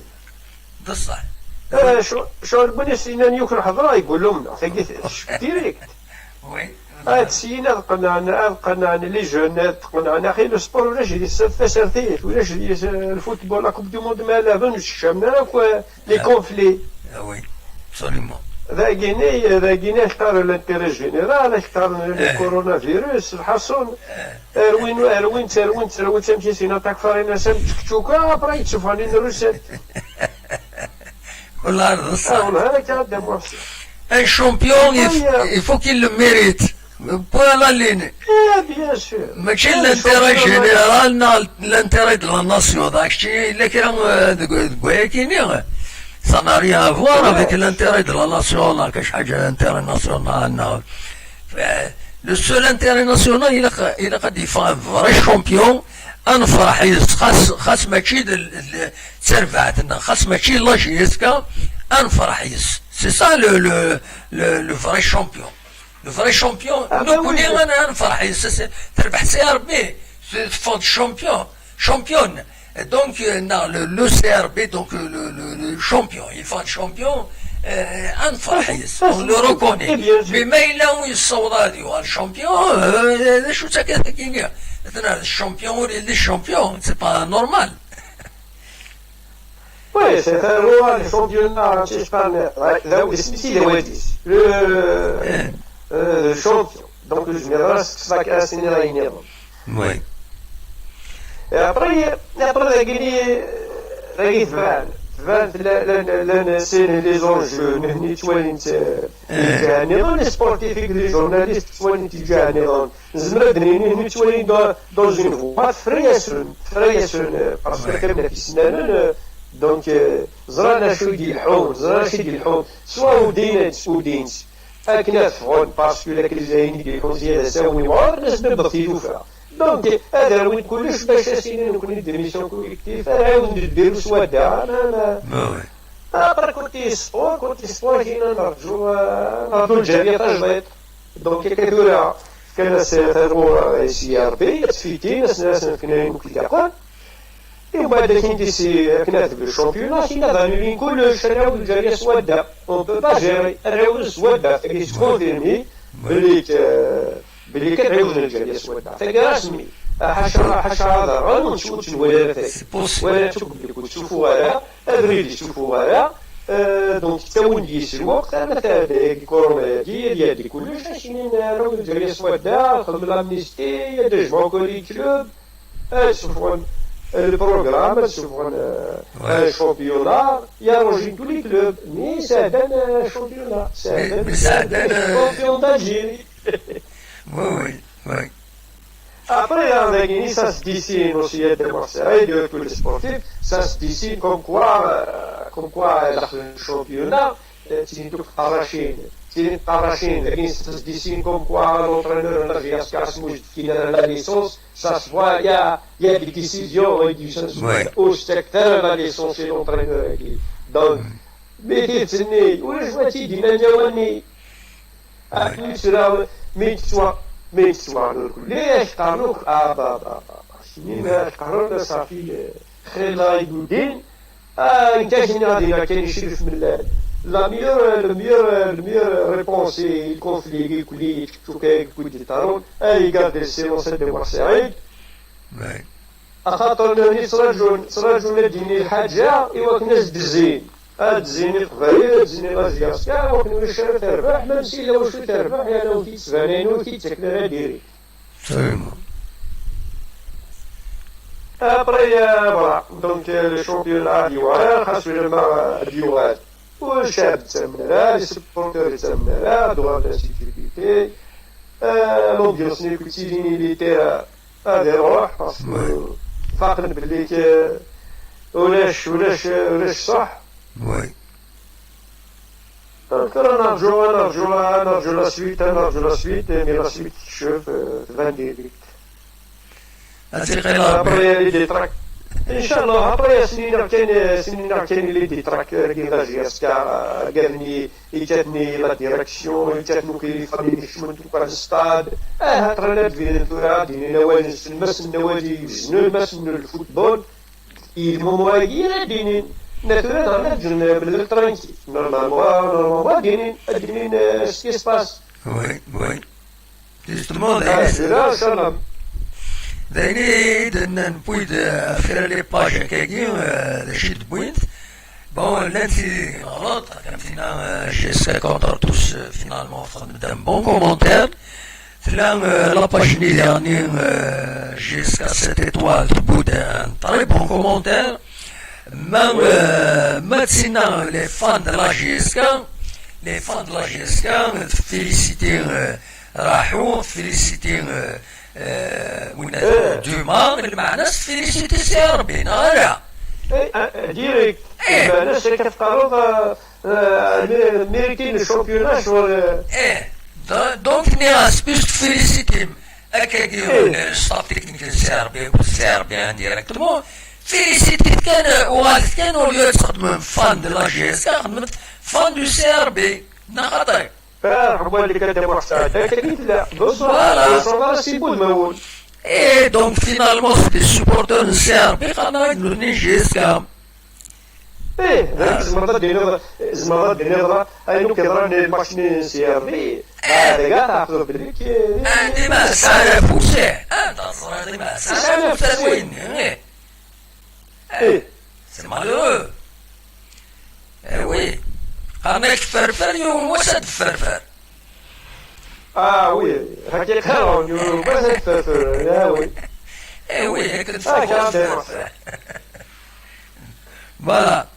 D ṣṣeḥ. Eh, cu-, cɣel win i s-yennan yuker lḥeḍra, yeggul umneɣ, tagi t-, tcekk direct. Oui. Ad syin ad qenɛen, ad qenɛen les jeunes, ad qenɛen, axi le sport ulac deg-s tasertit, ulac deg-s, eh, le football, la Coupe du Monde, ma laben, ur ssekcamen ara akk, eh, les conflits. Ah oui, absolument. Dagini, dagini ak-qqaren l'intérêt général, ak-qqaren le coronavirus, lḥaṣun. Rwin, rwin, rwin, rwin, amek i s-yenna Takfarinas am tčekčuka, après yettufɣen une recette. Wallah, d ṣṣeḥ. Ah, wallah, akka d amuḥsin. Un champion, il, il faut qu'il le mérite. Point à la ligne. Eh, bien sûr. Mačči l'intérêt général, neɣ l'intérêt de la nation. D kečči, yella kra, euh, deg, deg wayagi-nni. Ça n'a rien à voir avec l'intérêt de la nation, neɣ kra ḥaǧa l'intérêt national, neɣ, euh, Le seul intérêt national, il a, il a des femmes vrais champions, un frahis, خاص خاص ماشي de, de, تربعت, خاص ماشي la J S K, un frahis. C'est ça le, le, le, le vrai champion. Le vrai champion, ah ben oui, un frahis, c'est, تربح C R B, c'est fort champion, championne. Donc, euh, non, le, le C R B, donc euh, le, le, le champion, il faut être champion, euh, un frahis, on le reconnaît. Mais ما إلا وين الصوت هذه وهذا champion, euh, شو تكتكينيا؟ Le champion, les champions, c'est pas normal. Oui, c'est un roi, le championnat, c'est pas le champion. Donc, le général, c'est ça qui a signé. Oui. Et après, après, la Guinée, la Guinée, c'est les enjeux, les sportifs, les journalistes, نزمر دنيني نتوين dans une voie فريسون فريسون parce que كنا في سنان. Donc زرعنا شو يدي الحوم زرعنا شو يدي الحوم سوا ودينت ودينت. Akken ad ffɣen parce que la crise-agi i d-iḥuza d asawen iwɛer ad as-nbeḍ tilufa. Donc ad rwin kullec bac ad as-inin nekkni d démission collective ad ɛiwden deg lbiru swadda. Après côté sport, côté sport-agi nerǧu nerǧu lǧariya tajdiṭ. Donc akka tura fkan-as taɣura i C R B ad tt-fitin asen-asen fkan ayen akk i d-iqqen. Iwwa-d akin di si akken ad tebdu championnat akin ad annulin kullec ad ɛiwed lǧariya swadda. On peut pas gérer ad ɛiwden swadda tagi tettkonfirmi belli belli kan ɛiwden lǧariya swadda tagi rasmi. Ḥaca ḥaca aḍarɣan ur tt-nwala ara tagi wala tt-ttuffuɣ ara. Abrid yessufuɣ ara. Donc ttawin-d yis lweqt ama tɛedda-yagi kuruna-yagi ad yɛeddi kullec ad s-inin ɛiwed lǧariya swadda xdem l'amnistie ad jemɛen kul les clubs ad suffɣen le programme ad suffɣen un championnat yarrangin tous les clubs mais sɛeddan championnat sɛeddan champion d'Algérie. Oui, oui, oui. Après, dagini, ça se dessine aussi à Marseille, de tous les sportifs, ça se dessine comme quoi, euh, comme quoi, euh, le championnat, euh, c'est une touche arrachée. C'est une arrachée, dagini, ça se dessine comme quoi l'entraîneur, la G S K, qui a la licence, ça se voit, il y a, il y a des décisions, il y a du sens au secteur, la licence et l'entraîneur. Donc, mais c'est, c'est, oui, je vois, tu dis, mais il y a un Akken tura mi tettwa mi tettwaɣlul kulli ad k-qqaren akk a baba, a baba, snin ad k-qqaren safi, xilla i d-udin. Nekk ad k-iniɣ dinna kan iciref mellal. La meilleure, le meilleur, le meilleur réponse i lkonfli-agi kulli yettcukay kulli d-iṭarun, ad igarder silence ad d-iwweɣ Saɛid. Axaṭer nutni ttraǧun, ttraǧun ad d-yini lḥaǧa i wakken ad s-d-zzin. Ad d-zzin iqbayel, ad d-zzin iɣazi askar, wakken ulac ara terbeḥ, même si yella wacu terbeḥ, yerna ur t-id-ttbanen, ur t-id-ttaken ara diri. Après, euh, voilà, donc euh, le championnat ad yuɣal, xas ulamma ad yuɣal. Ur ccɛeb ttamen ara, les supporters ttamen ara, ad uɣalen la sécurité. Euh, l'ambiance-nni kullec-nni militaire ad iruḥ, parce que faqen belli ulac, ulac, ulac ṣṣeḥ. Donc, ad nerǧu, ad nerǧu, ad nerǧu la suite, ad nerǧu la suite, mais la suite, tcuf, euh, tban direct. Après, il y a les détraquants. Inchallah, après, snin kan, snin kan les détraquants, euh, qui la J S K, euh, gavni, yekkaten la direction, yekkaten akk les familles kecment akk ɣer stade. Ah, aql-aɣ ad d-binen tura, ad d-inin awal-nsen, ma ssnen awal yewznen, ma ssnen lfutbol. Ilmumur-agi ad d-inin. Ma tura daɣen ad ǧǧen belleɣ tranquille. Normalement, normalement, ad d-inin, ad d-inin, euh, ce qui se passe. Oui, oui. Justement, d ayen i d-nnan wid ɣef kra les pages akkagi, d acu i d-wwint. Bon, llant tid ɣelṭ, am tinna, G S K contre tous, finalement, texdem-d un bon commentaire. Tella la page-nni daɣen, G S K sept étoiles, tewwi-d un très bon commentaire. Ma, ma d tinna les fans de la G S K, les fans de la G S K, féliciter, Raḥu, féliciter, euh, euh, winna, Dumas, lmeɛna-s féliciter si Rebbi, neɣ ala? Direct. Lmeɛna-s akka teqqareḍ, euh, euh, mériter le championnat sur, euh, Donc, nniɣ-as, puisque félicité-m akkagi, eh, le staff technique n C R B, C R B un directement, félicité-t kan, uɣalet kan, au lieu ad txedmem fan de la J S K, xedmet fan du C R B, neɣ xaṭi? Ah, ḥemmel-ik a Dda Muḥ Saɛid, akka i tella. Bonsoir. Voilà. Bonsoir, c'est bon, ma oui. Et donc, finalement, c'est des supporters de C R B, xana, nutni J S K. Eh, d acu tzemreḍ ad d-tiniḍ, tzemreḍ ad d-tiniḍ, ayen akk yeḍran i lmač-nni n C R B, ah, dagi ad tɛeqleḍ belli k-, ah, dima tesɛa afus, eh. Ah, d aẓra, dima tesɛa afus, a win, eh. Eh, c'est malheureux. Eh oui. Qqaren-ak ferfer, yiwen wass ad ferfer. Ah oui, hakka qqaren, yiwen wass ad ferfer, ah oui. Eh oui, akken ad ferfer. Voilà.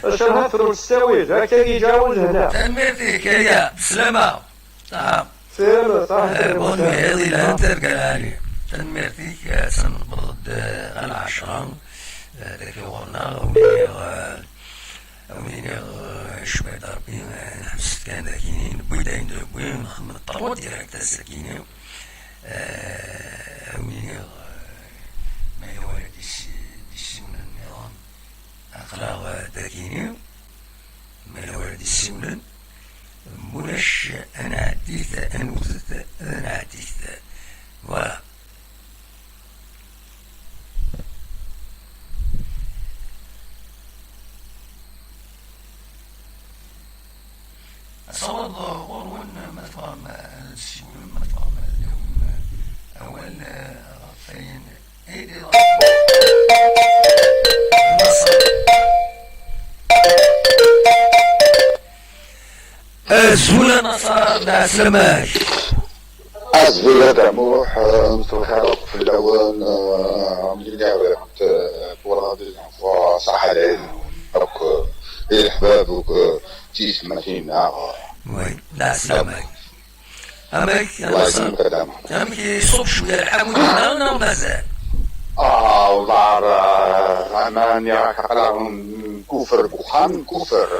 Acḥal tura s ttawil, akka i jaw lehna. Tanemmirt-ik, aya, beslama. Saɛa. Saɛa, saɛa. Eh, bon, iḍ yelhan, tirga lɛali. Tanemmirt-ik, eh, ad tnewwḍeḍ, eh, ɣer lɛecṛa, eh, dagi ɣur-neɣ, a wen-iniɣ, eh, a wen-iniɣ, eh, cwiṭ Ṛebbi, eh, neḥbes-d kan dagi, newwi-d ayen d-newwi, nxeddem ṭṭerwa direct ass-agi-ni. Eh, a wen-iniɣ, eh, ma yella wara d-issi-, d-issiwnen nniḍen. Aql-aɣ dagini, ma yella wara d-issiwlen, mulac ad nɛeddi-t, ad newwet-t, ad nɛeddi-t. Voilà. Asawaḍ ɣur-wen, ma tebɣam ad tessiwlem, ma tebɣam ad d-tawim awal, eh, ɣef wayen ay d-iḍerrun. Azul a Naṣer, d ɛeslama-k. Azul a Dda Muḥ, eh, mselxir akk fell-awen, eh, am d-nniɣ, eh, pour la deuxième fois, ṣaḥa lɛid akk, eh, i leḥbab akk, eh, d tiyessetmatin-nneɣ. Oui, d ɛeslama-k. Amek, Allah yesselmek a Dda Muḥ. Amek iṣub cwiya lḥal neɣ, neɣ mazal? Ah, uḍar, eh, aman, yak aql-aɣ nkufer deg uxxam, nkufer.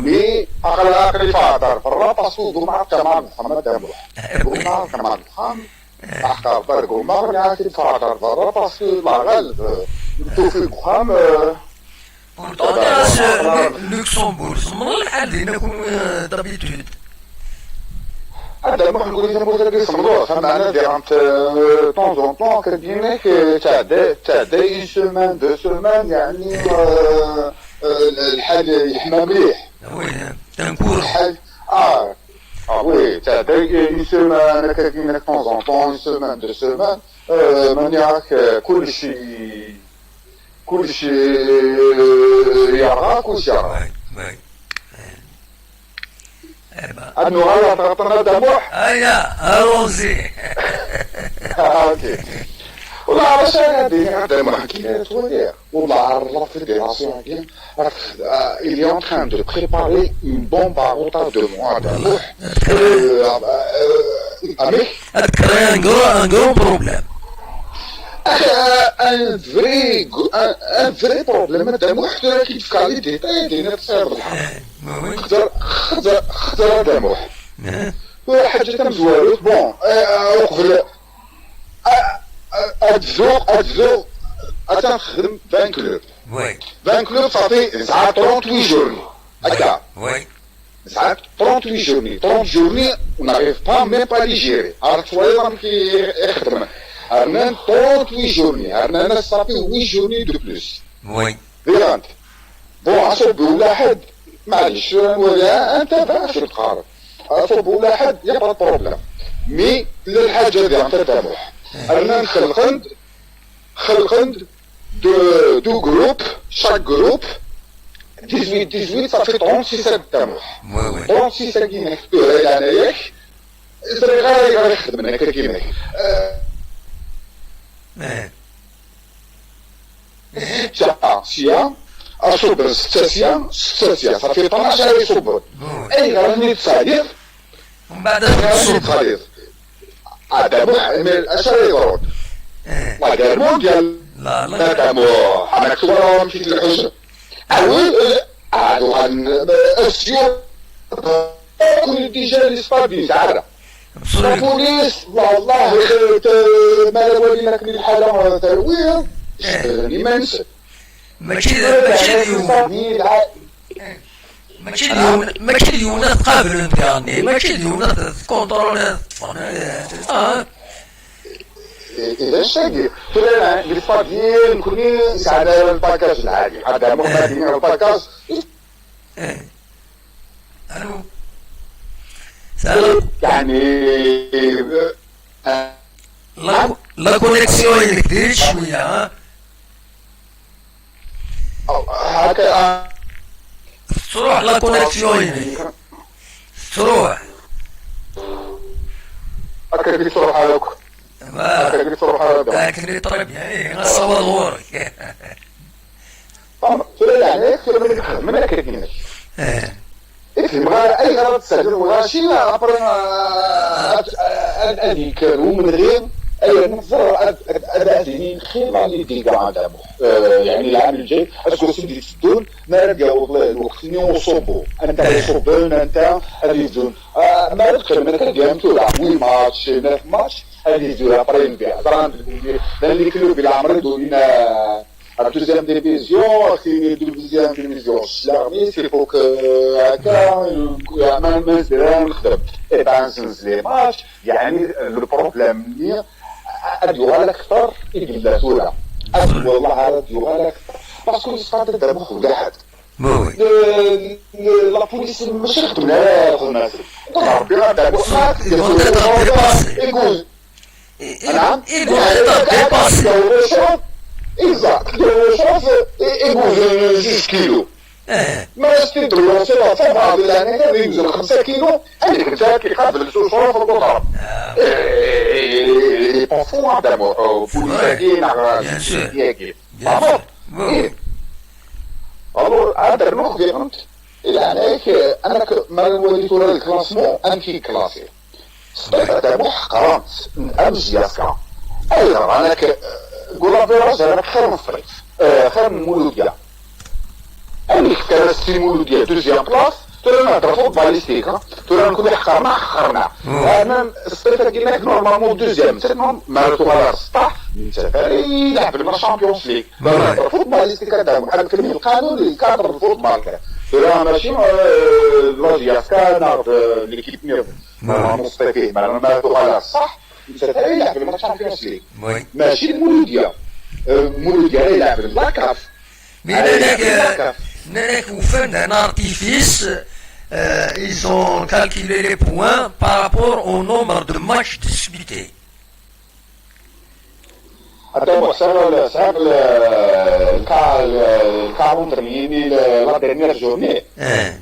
Mi aql-aɣ aql-i fadar berra, parce que ḍumɛeɣ kaman deg uxxam a Dda Muḥ. Ḍumɛeɣ kaman deg uxxam. Aḥeqq Rebbi ar gummaɣ, nniɣ-ak-id fadar berra, parce que la ɣaleb, ntufi deg uxxam, eh. Pourtant, nniɣ-as, eh, Lu-, Luxembourg, semmeḍ lḥal din akk, eh, d'habitude. A Dda Muḥ, nekkni tamurt-agi semmeḍ, meɛna diɣen, eh, de temps en temps, akka d-yenna-k, eh, tɛedda, tɛedda une semaine, deux semaines, yeɛni, eh, eh, lḥal yeḥma mliḥ. Oui, eh, tankureḍ. Lḥal, ah, Ah oui, tɛedda une semaine, akka d-yenna-k, de temps en temps, une semaine, deux semaines, euh, ma nniɣ-ak, euh, kullec, kullec, euh, yerɣa, kullec yerɣa. Oui, oui. Eh ben. Ad nuɣal ɣer tɣeṭṭen a Dda Muḥ? Aya, allons-y. Ah, ok. Wallah, acu ara d-iniɣ a Dda Muḥ, kif ara twaliḍ? Wallah, ar la fédération-agi, euh, il est en train de préparer une bombe à retardement, a Dda Muḥ. Euh, euh, amek? Ad créer un grand, un grand problème. Euh, un vrai, un, un vrai problème, a Dda Muḥ, tura ki d-tefka les détails, d-iniḍ tesɛiḍ lḥeqq. Eh, oui. Xeẓẓer, xeẓẓer, xeẓẓer a Dda Muḥ. Eh. Tura ḥaǧa tamezwarut, bon, euh, uqbel, a, a, ad zuɣ, ad zuɣ, ad texdem vingt clubs. Oui. Vingt clubs, ça fait, ça a trente-huit journées. Oui. D'accord. Oui. Ça a trente-huit journées. Trente journées, on n'arrive pas même pas à les gérer. Alors, tu vois, les hommes qui, euh, trente-huit journées. Alors, ça fait huit journées de plus. Oui. Regarde. Bon, aṣubbi ulaḥed, معليش، نولي أنت فاش تقارب. Aṣubbi ulaḥed, y a pas de problème. Mais للحاجة دي أنت داموح. أنا خلقند، خلقند deux, deux groupes, chaque groupe, dix-huit, dix-huit, ça fait trente-six à داموح. Oui, oui. Trente-six à Guinée. أنا ياك، إسرائيل غير يخدم هناك كيما هيك. آه. إيه. ستة سيا، أصوب ستة سيا، ستة سيا، صافي طناش غادي يصوب. أي غرني تصاير. ومن بعد غرني تصاير. هذا مح-، من الأشهر يضرب. إيه. وهذا المونديال. لا، لا. هذا مو-، أنا كنت ورا مشيت للحجة. أول، أول، أول، أسيو. كل ديجا لي ستاد يزعل. La police، والله، خير، ت-، ما لا والي لك من الحالة ترويض، يشتغل ما نسى. ماشي، ماشي اليوم. ماشي اليوم، ماشي اليوم تقابلون يعني، ماشي اليوم تكونترول. آه. إذا شاقي، كلنا لي ستاد كوني سعنا الباكاج العالي، هذا محمد الباكاج. إيه. ألو. سلام. يعني، آه، لا، لا كونيكسيون يدير شوية، ها؟ هكا، آه. تروح لا كونيكسيون يدير. تروح. هكا كي تروح عليك. هكا كي تروح عليك. هكا كي تروح، إيه، غير صور غورك. طبعا، سؤال عليك، سؤال من الخدمة، ما كاينش. إيه. افهم، غير أي غلط تسجل، وغير شي، لا، أبرا، آه، آه، آه، هذيك، ومن غير أي نظر، آه، آه، آه، هذه خير، اللي ديك عندها. آه، يعني، العام الجاي، أسكو سيدي تسدون، ما راه يقول الوقت، نيو صوبو. أنت إيه. صوبون، أنت، هذه الزون. آه، ما راه كان، ما كان ديال متولع، وي ماتش، نيف ماتش، هذه الزون، أبرا يبيع. طبعا، لأن اللي كانوا بالعمر يدوا لنا، La deuxième division, c'est une deuxième division. Je l'armée, c'est pour que, euh, et ben, c'est les matchs, يعني, le problème, هذه هو الأكثر يقلتونا. هذه والله هذه هو الأكثر. Parce que le stade de Damour, واحد. Oui, oui. La police, ماشي خدمنا، يا أخو الناس. قول ربي غير دابا. Ils ont été dépassés. يقول نعم. Ils ont été dépassés. Exact. Ils ont chance et, et vous, euh, jusqu'à kilo. إيه. ما استدلوا، c'est pas ça, بعض الأحيان يوزن خمسة كيلو، هذيك أنت كي قابل سوسو في القطر. إيه، إيه، إيه، إيه، إيه، بونفون هذا مو-، أو بوليسيكي، نغ-، bien sûr. Bien sûr. إيه. Alors، هذا النوع فهمت؟ يعني، هيك، أنا ك-، ما نولي تورا الكلاسمون، أنا كي كلاسي. سطيف هذا مو حقران، أمس ياسكا. أيضا، أنا ك-، قول ربي راجع، أنا خير من سطيف. آه، خير من مولوديا. أمي كان سي مولوديا، دوزيام بلاص، ترى نهضر فوتباليستيك، ها. ترى نكون حقرنا، حقرنا. أنا سطيف قال لك نورمالمون دوزيام، سينو مالتو غالا سطاح، من سفر يلعب لنا شامبيونز ليغ. فوتباليستيك هذا، أنا كلمة القانون، الكادر الفوتبال كان. ترى ماشي، آه، لوجيا سكانا، آه، ليكيب ميرفي. نورمالمون سطيف فيه، ما، ما تقال صح، انت تاعي يلعب الماتش تاع الشامبيونز ليغ. ماشي المولوديا. آه، المولوديا راه يلعب لاكاف. مي بالك، بالك وفن ان ارتيفيس، آه، ils ont calculé les points par rapport au nombre de matchs disputés. حتى هو صار، صار ال-، الكا-، ال-، الكالوندريي، يعني ال-، لا ديرنيير جورني.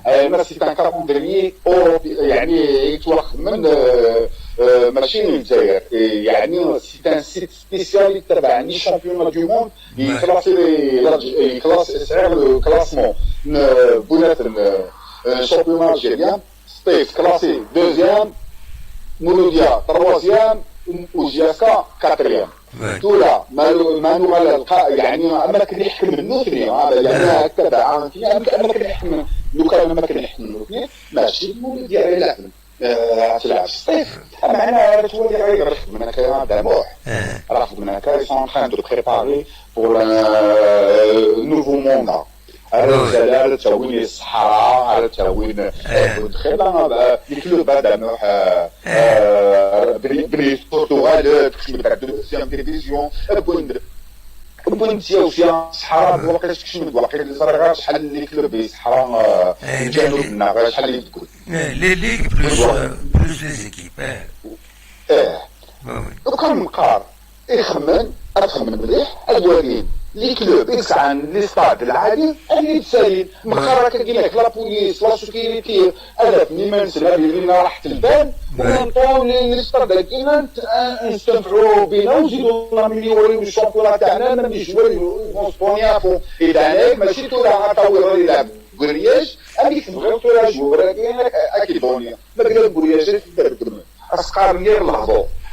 انا سي ان كالوندريي اوروبي، يعني يتواخد من، آه، آه، ماشي من الجزائر، يعني سي ان سيت سبيسيال يتبع لي شامبيون دو موند، يكلاسي، يكلاسي، صغير الكلاسمون، بنات ال-، آه، شامبيون الجيريان. سطيف كلاسي دوزيام، مولوديا تروازيام، وجياسكا كاتريام. ثورة مانو، مانو على القا-، يعني، أما كان يحكم النوثني، هذا يعني هكا دعا، أما، أما كان يحكم، لو كان ما كان يحكم النوثني، ماشي مولوديا غير يلعب. آه، تلعب سطيف. أما أنا راه تولي غير منك يا دموح. راه منك، ils sont en train de préparer pour un nouveau mandat. عرفت؟ عرفت وين الصحراء، عرفت وين، آه، كنت خير لنا، آه، لي كلوب هذا نوع، آه، آه، بني، بني البرتغال، آه، تكشم تاع دوزيام ديفيزيون، بوند، بوند سياو فيها الصحراء، بواقيلا تكشم، بواقيلا صار غير شحال لي كلوب الصحراء، آه، الجنوب لنا، غير شحال اللي تقول. لي ليغ بلوس، بلوس لي زيكيب. اه. وكان مقار يخمن، تخمن مليح، الوالين، لي كلوب يسعان لي ستاد العالي، اللي تسالي، مقار هكا كي لك، لا بوليس، لا سيكيوريتي، ألف ميمان سلام، لينا راحت البال، ومن طون لي ستاد كينا نت-، آه، نستنفعوا بينا ونزيدوا نامليوريو الشامبيونات تاعنا، ما نجيو نسبوني افو. إذا عليك ماشي تورا غاطاوي غير يلعب كورياج، أمي تبغيو تورا جوغرافيا، أكيد دونيا. ما قلنا كورياج، أسقار لي لهضو.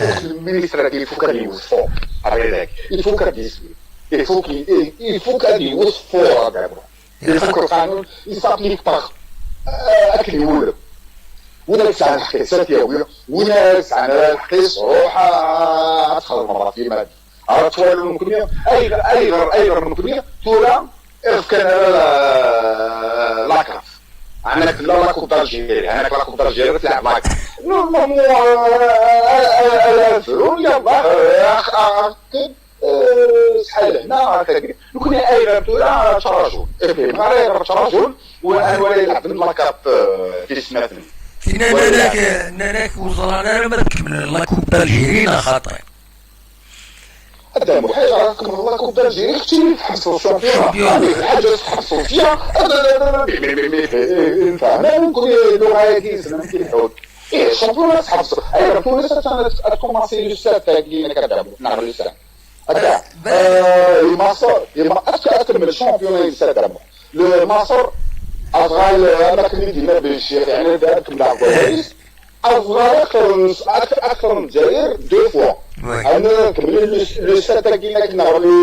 Ilaq le ministre-agi ifuk ad yewwet fort. Abrid-agi. Ifuk ad yiswi. Ifuk, ifuk ad yewwet fort, d'abord. Ifuk lqanun, il s'applique par, euh, akken iwulem. Win ara yesɛan lḥeqq-is, ad t-yawi. Win ara yesɛan lḥeqq-is, ruḥ, ah, ad txedmeḍ ɣef yiman-ik. Ara twaliḍ nekkni, ayɣer, ayɣer, ayɣer nekkni, tura, ur fkan ara la, la carte. Ɛnak tella la Coupe d'Algérie, ɛnak la Coupe d'Algérie tleɛb la carte. Normalement, euh, euh, euh, euh, yallah, euh, ax-, ax-, euh, sḥal hna, hakagi. Nekkni ayɣer tura ttṛajun. Ifhem, ara ayɣer ttṛajun, wa anwa ara yelɛben la carte, euh, tis snat-nni. Tina nnan-ak, nnan-ak ur ẓran ara ma tkemmel la Coupe d'Algérie neɣ xaṭi. Adamu, ḥaǧa ara tkemmleḍ la Coupe d'Algérie, keččini tḥebseḍ championnat. Championnat. Ḥaǧa tḥebseḍ fiha, nfehma, nekkni lluɣa-agi yessnen amek i leḥḥun. Ih, championnat tḥebseḍ. Ayɣer Tunes attan ad, ad tkumaṣi le sept-agi, nekk Adamu, neɣ le cinq. Akka, eh, i Maṣer, i Ma-, ad, ad tkemmel championnat-ines Adamu. Le Maṣer, azɣal, eh, am akken i d-yenna Ben Ccix, yeɛni ad, ad kemmleɣ deg wawal-is. Azɣal akter n, ak-, akter n Lezzayer, deux fois. Oui. Ɛni ad kemmlen le, le sept-agi, neɣ le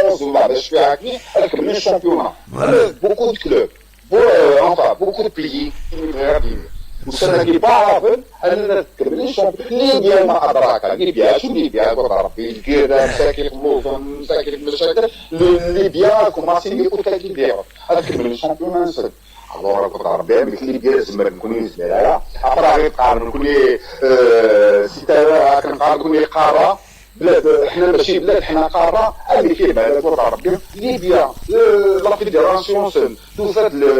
onze, wallah, ma cfiɣ akkenni, ad kemmlen championnat. Oui. Ɛni beaucoup de clubs. Bo-, euh, enfin, beaucoup de pays, i bɣiɣ ad d-iniɣ. Ussan-agi baɛḍen, ad kemmlen championnat. Libya ma adraka, Libya, acu Libya, akked Rebbi, lgirra, msakit, lluẓen, msakit, mcakil, Libya, kumaṣi, i utaki diɣ, ad kemmlen championnat-nsen. Alors, akked Rebbi, amek Libya, zemren, nekkni, nezmer ara. Après, ɣer qqaren, nekkni, euh, si tara, akken qqaren, nekkni, qara, Blad, ḥna mačči blad, ḥna qara, amek i bala tura Rebbi, Libya, eh, la fédération-nsen, tufa-d le,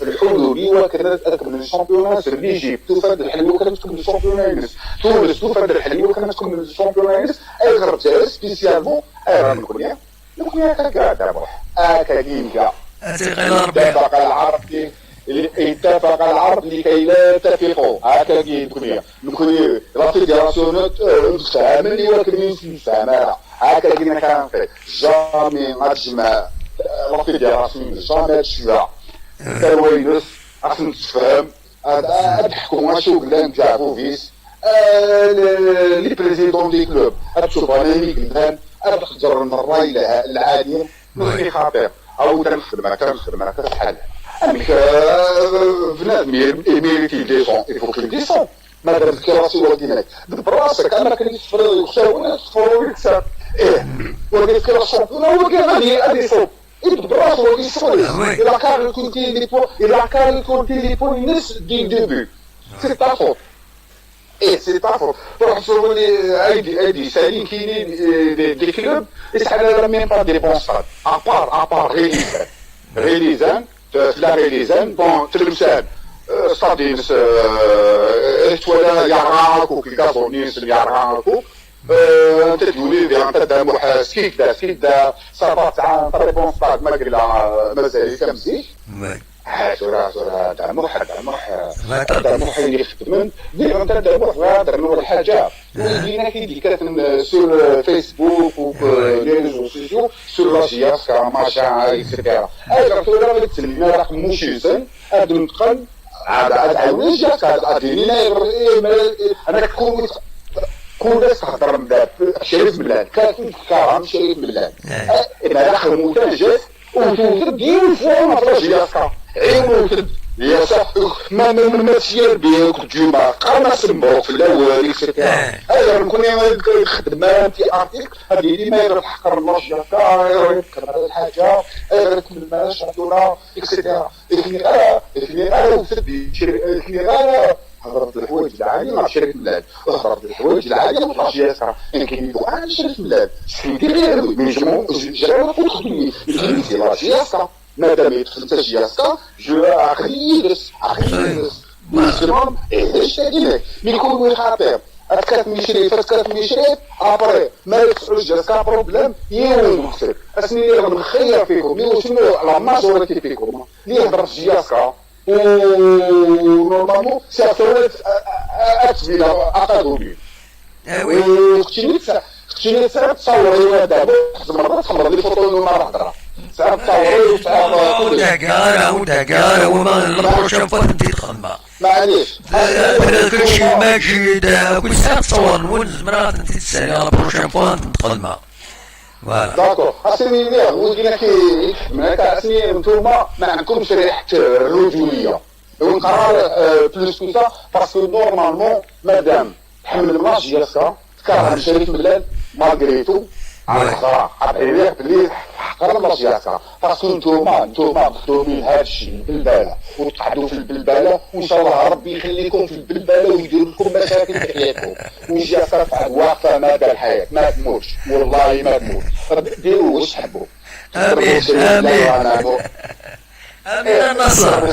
lḥulul i wakken ad, ad kemmlen championnat-nsen, l'Égypte, tufa-d lḥel i wakken ad tkemmel championnat-ines, Tunes, tufa-d lḥel i wakken ad tkemmel championnat-ines, ayɣer Lezzayer spécialement, ayɣer nekkni, nekkni akka akka, Dda Muḥ, akka akka. Ad tt-iɣil Rebbi. Ttafaq lɛerb, اتفق العرب لكي لا يتفقوا. Hakagi, nekkni, nekkni, la fédération, euh, nessaram i wakken ur nettemsefham ara. Hakagi, nekk ara nqil. Jamais ad tejmeɛ, euh, la fédération, jamais ad tecbeɛ. Tarwa-ines, ad ten-tessefhem, ad, ad d-teḥku acu yellan deg uɛbub-is. Euh, les, les présidents des clubs, ad d-ssufɣen ayen i yellan, ad d-ḥeǧren ṛṛay lɛali, Nekkni xaṭi, awd ad nexdem akka, nexdem akka, sḥal. Amek, euh, bnadem i, i mérite il descend, il faut qu'il descend. Madame tefkiḍ-as i wagi-nni. Deg berra-s, am akken i tefriḍ i usawen, ad tefruḍ i lksan. Ih, wagi tefkiḍ-as championnat, wagi ad i-, ad iṣub. I deg berra-s, wagi ccɣel-is. Ah, oui. Il a qu'à récolter les points, il a qu'à récolter les points-ines dès le début. C'est ta faute. Et c'est pas faux. Pour les, les, les, les, des, des clubs, et ça n'a même pas des bons stades. À part, à part Rélisan. Rélisan, euh, la Rélisan, bon, Tlemcen, euh, stade, euh, et voilà, il y a un coup, le gazon, il y a un coup. Euh, انت تقولي لي انت دامو سكيك دا سكيك دا صافا تاع طري بون ستاد ما قلنا مازال كم زيك. Ah, tura, tura, Dda Muḥ, Dda Muḥ, Dda Muḥ, ayen ixeddmen, diɣen Dda Muḥ, bɣiɣ ad d-rnuɣ lḥaǧa. Wigi-nni i d-yekkaten, euh, sur, euh, Facebook ou, euh, les réseaux sociaux, sur la J S K, machin, et cetera. Ayɣer tura ad d-ttellin ara aqemmuc-nsen, ad d-neṭqen, ad, ad ɛawnen J S K, ad, ad d-inin ayɣer, eh, ma, eh, anak kul, kul ass theddrem d Crif Mellal, kafin tefkaram Crif Mellal. Eh, ma d axedmu tanjest, Ur tewwet-d yiwen fur ɣef la J S K. Ɛiwnet-d. Yasa, ma, ma, ma, ma tcir bi akked Ǧuma, qqaren-as mbruk fell-awen, et cetera. Eh. Ayɣer nekkni ur nxeddem ara un petit article, ad yili ma yella tḥeqrem la J S K, ayɣer ur txeddmem ara lḥaǧa, ayɣer ur txeddmem ara ccampiuna, et cetera. Ur ten-iɣ ara, ur ten-iɣ ara wwtet-d, ur ten-iɣ ara. Hedṛet leḥwayeǧ lɛali ɣef Crif Mellal. Hedṛet leḥwayeǧ lɛali ɣef la J S K. Nekkini d uqɛan Crif Mellal. Je suis derrière lui, mais je m'en, je, j'ai rien à foutre de lui. Nekkini c'est la J S K. Madame yeṭṭef-d la J S K, je, aql-i yid-s, aql-i yid-s. Mais c'est normal, eh, d acu-agi-nni? Mi kunwi xaṭi, Ad tkatmicrit, ad tkatmicrit, après, ma yesɛu J S K problème, yiwen meḥseb. Asmi lliɣ mxeyyer fikum, yiwen شنو la majorité fikum, li yehder J S K, u normalement, si ɣef tawant, a, a, a, ad tbin aqadumi. Ah oui. U keččini tsa-, keččini tesɛiḍ ttawer i wadam, tzemreḍ ad txedmeḍ les photos n Umar Hedra. Tesɛiḍ ttawer u tesɛiḍ, ah, ur d-heggaɣ ara, ur d-heggaɣ ara, wama la prochaine fois tent-id-xedmeɣ. Maɛlic. Kečči Maǧid, akk yesɛa ttawar-nwen, zemreɣ ad tent-id-ssaliɣ la prochaine fois ad tent-xedmeɣ. Voilà. D'accord. Asini lliɣ, wigina ki, nekk, asini ntuma ma عندكمش ريحة الرجولية. ونقرا، euh, plus que ça, parce que normalement, madame, تحمل la J S K، تكره شريف ملال، malgré tout، على الهضرة، عاد عينيك بلي تحقر la J S K. Parce que نتوما، نتوما مخدومين هاد الشيء، البلبلة، وتقعدوا في البلبلة، وإن شاء الله ربي يخليكم في البلبلة ويدير لكم مشاكل في حياتكم. و J S K تقعد واقفة مدى الحياة، ما تموتش، والله ما تموت. ديروا واش تحبوا. آمين، آمين. آمين يا نصر.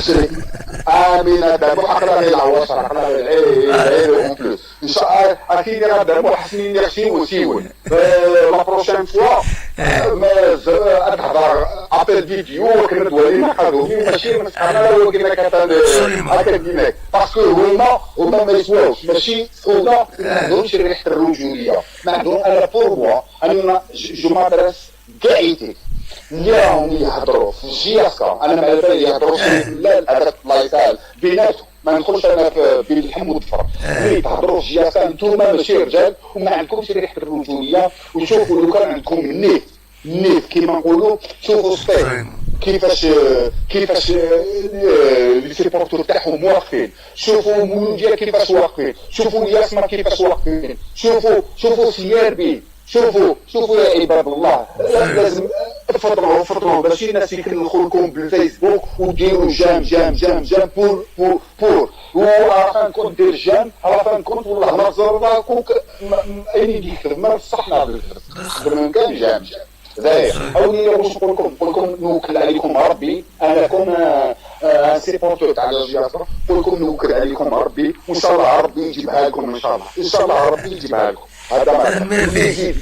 آمين. هذا مو حق لا غير العواصر، حق لا غير، إيه، إيه، إيه، en plus. إن شاء الله، أكيد هذا مو حسنين يا سيون، سيون. Euh, la prochaine fois, euh, ما ز-، أتحضر appel vidéo، وكنا دوالينا قادومي، ماشي مسألة، وكنا كتال، Absolument. هكا ديناك. Parce que هما، هما ما يسواوش، ماشي خونا، ما عندهمش ريحة الرجولية. ما عندهم، أنا pour moi، أنا je، je m'adresse كاع يتيك. اللي راهم يهضروا في J S K، أنا ما على بالي يهضروا في، لا، لا، هذاك الله يسهل. بيناتهم، ما ندخلش أنا في بين اللحم والظفر. اللي تهضروا في J S K، أنتوما ماشي رجال وما عندكمش ريحة الرجولية. وشوفوا لو كان عندكم النيف، النيف كيما نقولوا، شوفوا سطيف كيفاش، كيفاش، آه، les supporters تاعهم واقفين. شوفوا مولودية كيفاش واقفين. شوفوا الياسمة كيفاش واقفين. شوفوا، شوفوا سياربي. شوفوا، شوفوا يا عباد الله، لازم افطروا، افطروا باش الناس يكلخوا لكم بالفيسبوك وديروا j'aime، j'aime، j'aime، j'aime، pour، pour، pour. و à la fin كنت دير j'aime، à la fin كنت والله ما تزرب كوك، ما، ما، أين يجي يكتب؟ ما بصحنا بالكتب. خدمهم كان j'aime، j'aime. داير. أو اللي واش نقول لكم؟ نقول لكم نوكل عليكم ربي، أنا كون، آه، آه، un supporter تاع la J S K، نقول لكم نوكل عليكم ربي، وإن شاء الله ربي يجيبها لكم إن شاء الله، إن شاء الله ربي يجيبها لكم. هذا ما يزيد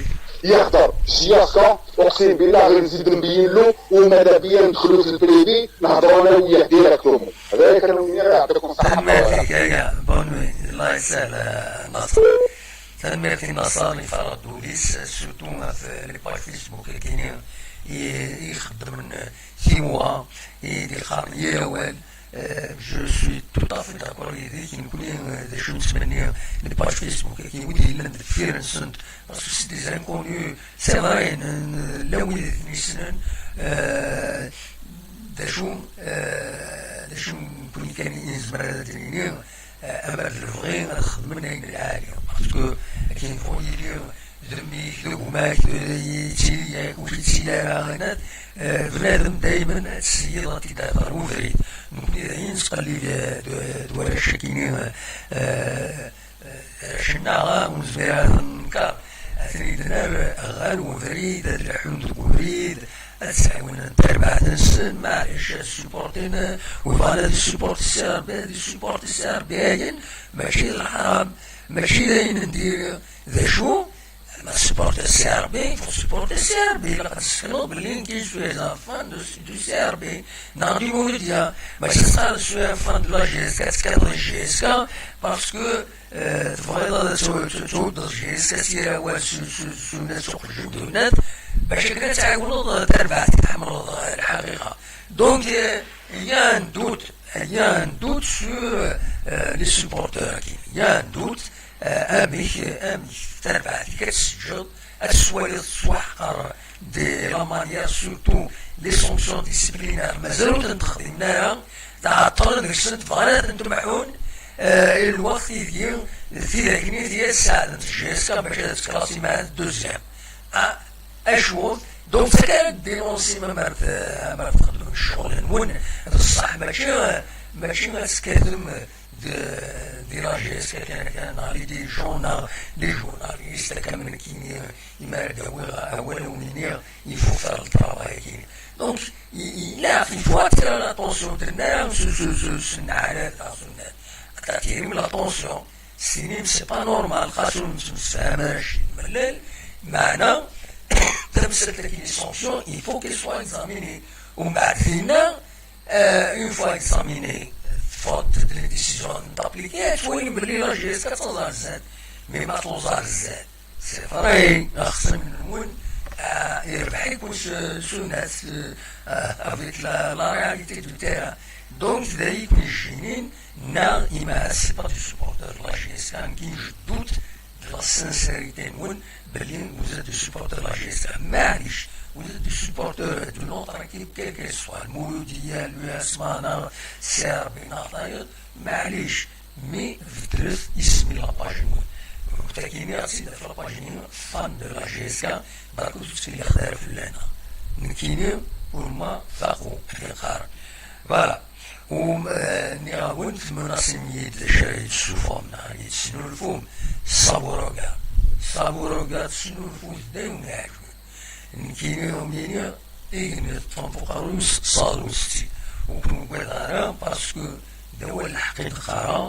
يهضر J S K، أقسم بالله غير نزيد نبين له، وماذا بيا ندخلوا في البريفي نهضروا أنا وياه directement. هذا كان وياه، يعطيكم الصحة. Merci, Kaya. Bonne nuit. الله يسهل، آه، نصر. Merci, Nasser, il fera doulis, surtout في les pages Facebook كاينين يخدم من سيوا يدير خارج يا وال. آه، je suis tout à fait d'accord avec كي نكون، آه، شو نتمنى les pages Facebook كي ودي لنا دفير نسند، parce que c'est des inconnus. C'est vrai, لا ويد نيسنن، آه، داشو، آه، داشو نكون كان يزمر ديني، آه، أما الفغي نخدم من عين العالي. Parce que كي نقول لي ذمي ذوقماك يتسيلي وش يتسيلي، آه، بنادم دايما تسيي ضغطي دار الوفريد. نكون دايما تقلي دوار الشكيني، آه، عشنا ونزميرات نكار. أثني دنار غال وفريد، الحمد وفريد، أتساوينا تربع تنسن، معليش، السوبورتين، ويبغى السوبورت السي آر بي، هذه السوبورت السي آر بي هاين، ماشي الحرام، ماشي داين ندير، ذا شو؟ ما سوبورت السي آر بي، فو سوبورت السي آر بي، لقد سكنوا باللي كي شوية فان دو، دو سي آر بي، ناضي مولوديا، ماشي صار شوية فان دو لا جي اس كا، تكاد جي اس كا، parce que آه، تبغيض هذا تو-، تو-، توض جيس كثيرة وسنة سوق جدونات باش كده تعاونض تربح تحمل الحقيقة. Donc, euh, il y a un doute, il y a un doute sur, euh, les supporters. Il y a un doute, euh, أمك، أمك تربح كتسجل السوالف الصح de la manière, surtout les sanctions disciplinaires. مازالوا تنتخدمناها تعطل نفسنا تبغى تمحون، آه، الوقت يدي في ذاك النيت ديال الساعة تجي سكا باش تكلاسي مع الدوزيام. آه، أشوف. Donc c'est que dénoncer ما مرت، ما مرت تخدم الشغل نون. بصح ماشي، ماشي غتكلم دي، دي لا جي اس كان، كان لي دي جون، لي جورناليست كان من كيني يمار داوي أول ونيني يفوت الطرافاي كيني. Donc il, il a, il faut attirer l'attention de نار سو سو سو سو نعرف أصلا. Attirer l'attention. s-tinim c'est pas normal, xas ur nettemsefham ara, cci d mlal, meɛna tamsalt-agi, les sanctions, il faut qu'elles soient examinées. Umbeɛd dinna, euh, une fois examiné, faute de les décisions d'appliquer, ad twalim belli la J S K ad tẓer zdat. Mais ma tẓer zdat, c'est vrai, axṣim-nwen, euh, irbeḥ-iken s, s unnas, euh, avec la, la réalité du terrain. Donc, d ayen i ken-yejjinin, neɣ ima c'est pas des supporters de la J S K, nekkin je doute de la sincérité-nwen, belli vous êtes des supporters de la J S K. Maɛlic, vous êtes des supporters d'une autre équipe, quelle qu'elle soit, le Mouloudia, l'U S M A, neɣ C R B, neɣ tayeḍ, maɛlic, mi beddlet isem n la page-nwen. Waqt-agi-nni ad tt-id-taf la page-nni, fan de la J S K, berka ur tettkelliḥet ara fell-aneɣ. Nekkini, pour moi, faqu, ad iqqar. Voilà. U, eh, nniɣ-awen, tmunasim-iyi-d d acu ara yi-d-tessufɣem neɣ ara yi-d-tesnulfum. Saburuga. Saburuga tesnulfu-d d ayen ur iɛeǧben. Nekkini, umi iniɣ, igenni teṭṭfem f uqerru-s, ṣṣaḍ ur tetti. Ur ken-ugadeɣ ara, parce que d awal lḥeqq i d-qqareɣ,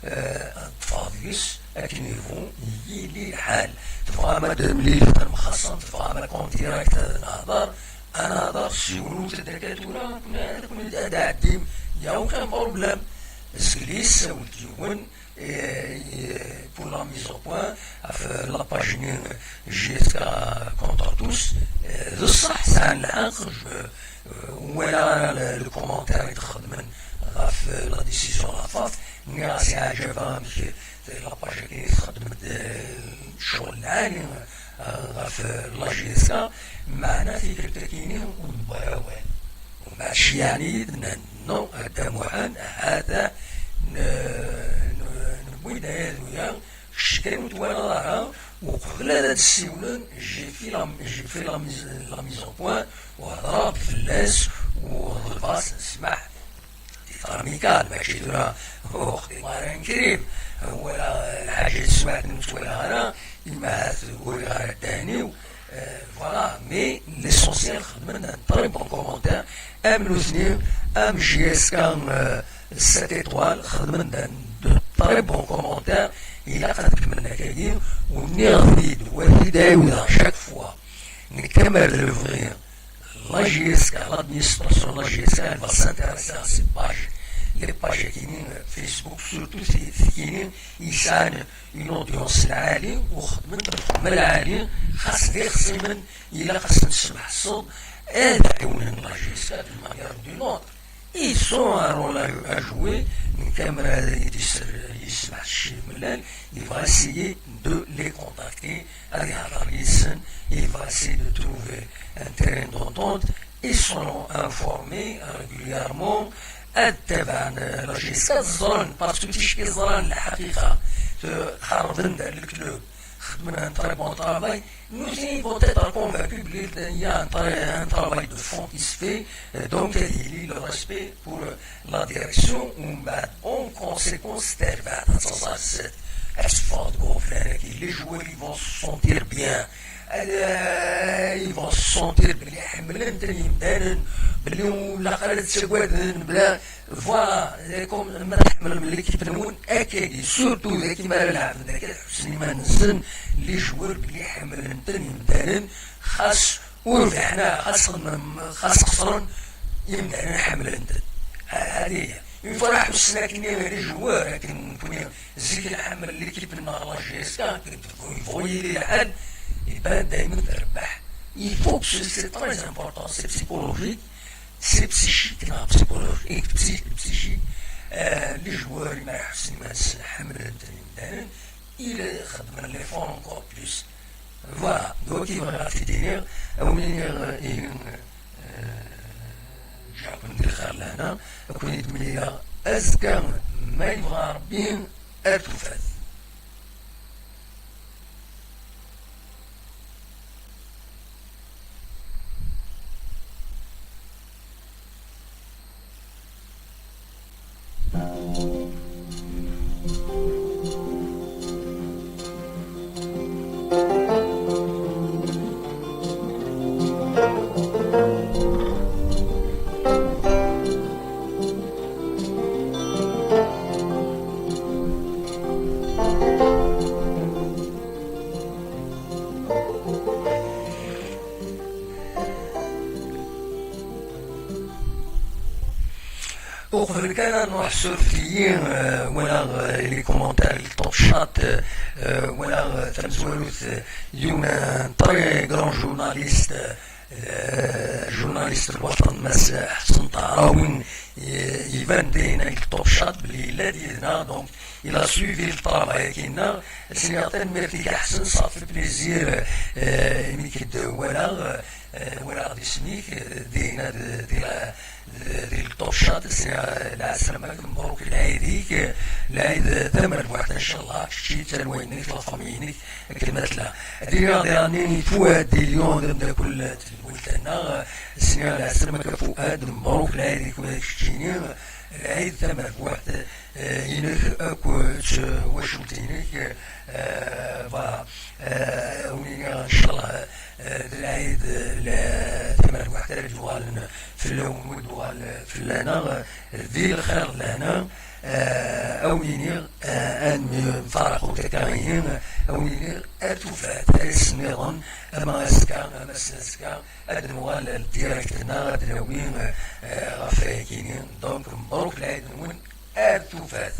eh, ad ṭṭfeɣ deg-s akken yebɣu yili lḥal. Tebɣam ad d-temlilem ad temxaṣṣem, tebɣam ad condirect ad nehḍer, ad nehḍer s yiwen ur tedda akka tura, ad ken-, ad ken-, ad ɛeddim, y a aucun problème. Zgel yessawel-d yiwen, eh, pour la mise au point, ɣef la page-nni J S K contre tous, eh, d ṣṣeḥ, sɛan lḥeqq, je, eh, walaɣ ara le, le commentaire i d-xedmen ɣef, eh, la décision la FAF, nniɣ-as iɛǧeb amek, eh, la page-agi txeddem-d, eh, ccɣel lɛali, eh, ɣef, eh, la J S K, meɛna tikkelt-agi-nni ur d-wwiɣ awal. Umbeɛd ceyɛen-iyi-d, nnan, non, a Dda Muḥend, hata, n-, n-, newwi-d ayadu-ya, kečč kan ur twalaḍ ara, uqbel ad d-ssiwlen, j'ai fait la, j'ai fait la mise, la mise au point, u hedreɣ-d fell-as, u ḍelbeɣ-as ssmaḥ. Tiṭ amical, mačči tura, ur xdimeɣ ara une crime, wala lḥaǧa i teswiɛt ur tt-walaɣ ara, ima ahat uriɣ ara ddehn-iw, euh, voilà, mais l'essentiel, xedmen un très bon commentaire, am nutni, am J S K, euh, sept étoiles, xedmen un, de très bons commentaires, ilaq ad kemmlen akkagi, u nniɣ-t-id, u ad t-id-ɛiwdeɣ chaque fois, nekk amer d lebɣi, la J S K, l'administration de la J S K, elle va s'intéresser à ces pages, les pages-agi-nni, euh, Facebook, surtout ti-, tigini, yesɛan une audience lɛali, u xedmen lxedma lɛali, xas d ixṣimen, ilaq ad sen-tesmeḥseḍ, ad ɛiwnen la J S K d'une manière ou d'une autre. Ils ont un rôle à, à jouer, nekk amer ad yi-d-yesmeḥ cci d mlal, il va essayer de les contacter, ad ihder yid-sen, il va essayer de trouver un terrain d'entente, ils seront informés régulièrement, ad ttabaɛen, euh, la J S K, ad ẓren, parce que ticki ẓran lḥaqiqa, euh, xerben le club, xedmen un très bon travail, nutni ils vont être convaincus qu'il y a un tra-, un travail de fond qui se fait, euh, donc il y a le respect pour, euh, la direction, u mbeɛd, en conséquence, terbaɛt, ad tẓer zdat, ad teffeɣ deg ufran-agi, les joueurs, ils vont se sentir bien, euh, ils vont se sentir belli ḥemmlen-ten yimdanen, belli ur ilaq ara ad ttagaden, bla, voilà, comme ma tḥemmlem l'équipe-nwen, akkagi, surtout dagi mi ara lɛeben dagi, ad ḥussen iman-nsen, les joueurs belli ḥemmlen-ten yimdanen, xas ur rbiḥen ara, xas xedmen, xas xesren, imdanen ḥemmlen-ten. Ha-, hadi hiya. Une fois ra ḥussen akken les joueurs, akken nekni zik nḥemmel l'équipe-nneɣ la J S K, akken tebɣu, yebɣu yili lḥal, iban daymen trebbeḥ. Il faut que c'est, c'est très important, c'est psychologique, c'est psychique, non, psychologique, psy-, psychique. Euh, les joueurs, imi ra ḥussen iman-nsen ḥemmlen-ten yimdanen, ils xedmen l'effort encore plus. Voilà, donc i bɣiɣ ad t-id-iniɣ, a wen-iniɣ, ihi, eh, ǧǧiɣ-ken di lxir lehna, ad ken-id-mlileɣ azekka, ma yebɣa Rebbi, ar tufat. Uqbel kan ad nruḥ, surfet-iyi, euh, walaɣ, euh, les commentaires n Top Chat, euh, walaɣ, euh, tamezwarut, euh, yiwen, un très grand journaliste, euh, journaliste n lwaṭan, Mass Ḥsen Taɛrawi, euh, iban dinna deg Top Chat belli yella yid-neɣ, donc il a suivi le travail-agi-nneɣ. Sliɣ tanemmirt-ik a Ḥsen, ça fait plaisir, euh, imi k-id-walaɣ, euh, walaɣ-d isem-ik, euh, dinna d, di la, di, di Top Chat, sliɣ, euh, lɛeslama-k, mebruk lɛid-ik, euh, lɛid, euh, tamerbuḥt, ncallah, kečči d talwa-inek, la famille-inek, akken ma tella. Ad iniɣ daɣen i Fuad di Lyon, d ameddakel n tedwilt-nneɣ, sliɣ lɛeslama-k a Fuad, mebruk lɛid-ik ula d keččini, lɛid tamerbuḥt, eh, inek akk d twacult-inek, eh, voilà. Eh, a wen-iniɣ, ncallah, eh, d lɛid, eh, la, tamerbuḥt ara d-yuɣalen fell-awen, ur d-uɣal fell-aneɣ, eh, di lxir d lehna. Eh, a wen-iniɣ, eh, ad nemfaraq akka ihi, a wen-iniɣ ar tufat, ar ass nniḍen, ama azekka, ama ass n azekka, ad nuɣal direct-nneɣ ad d-nawi, eh, ɣef wayagi-nni. Donc, mebruk lɛid-nwen, ar tufat.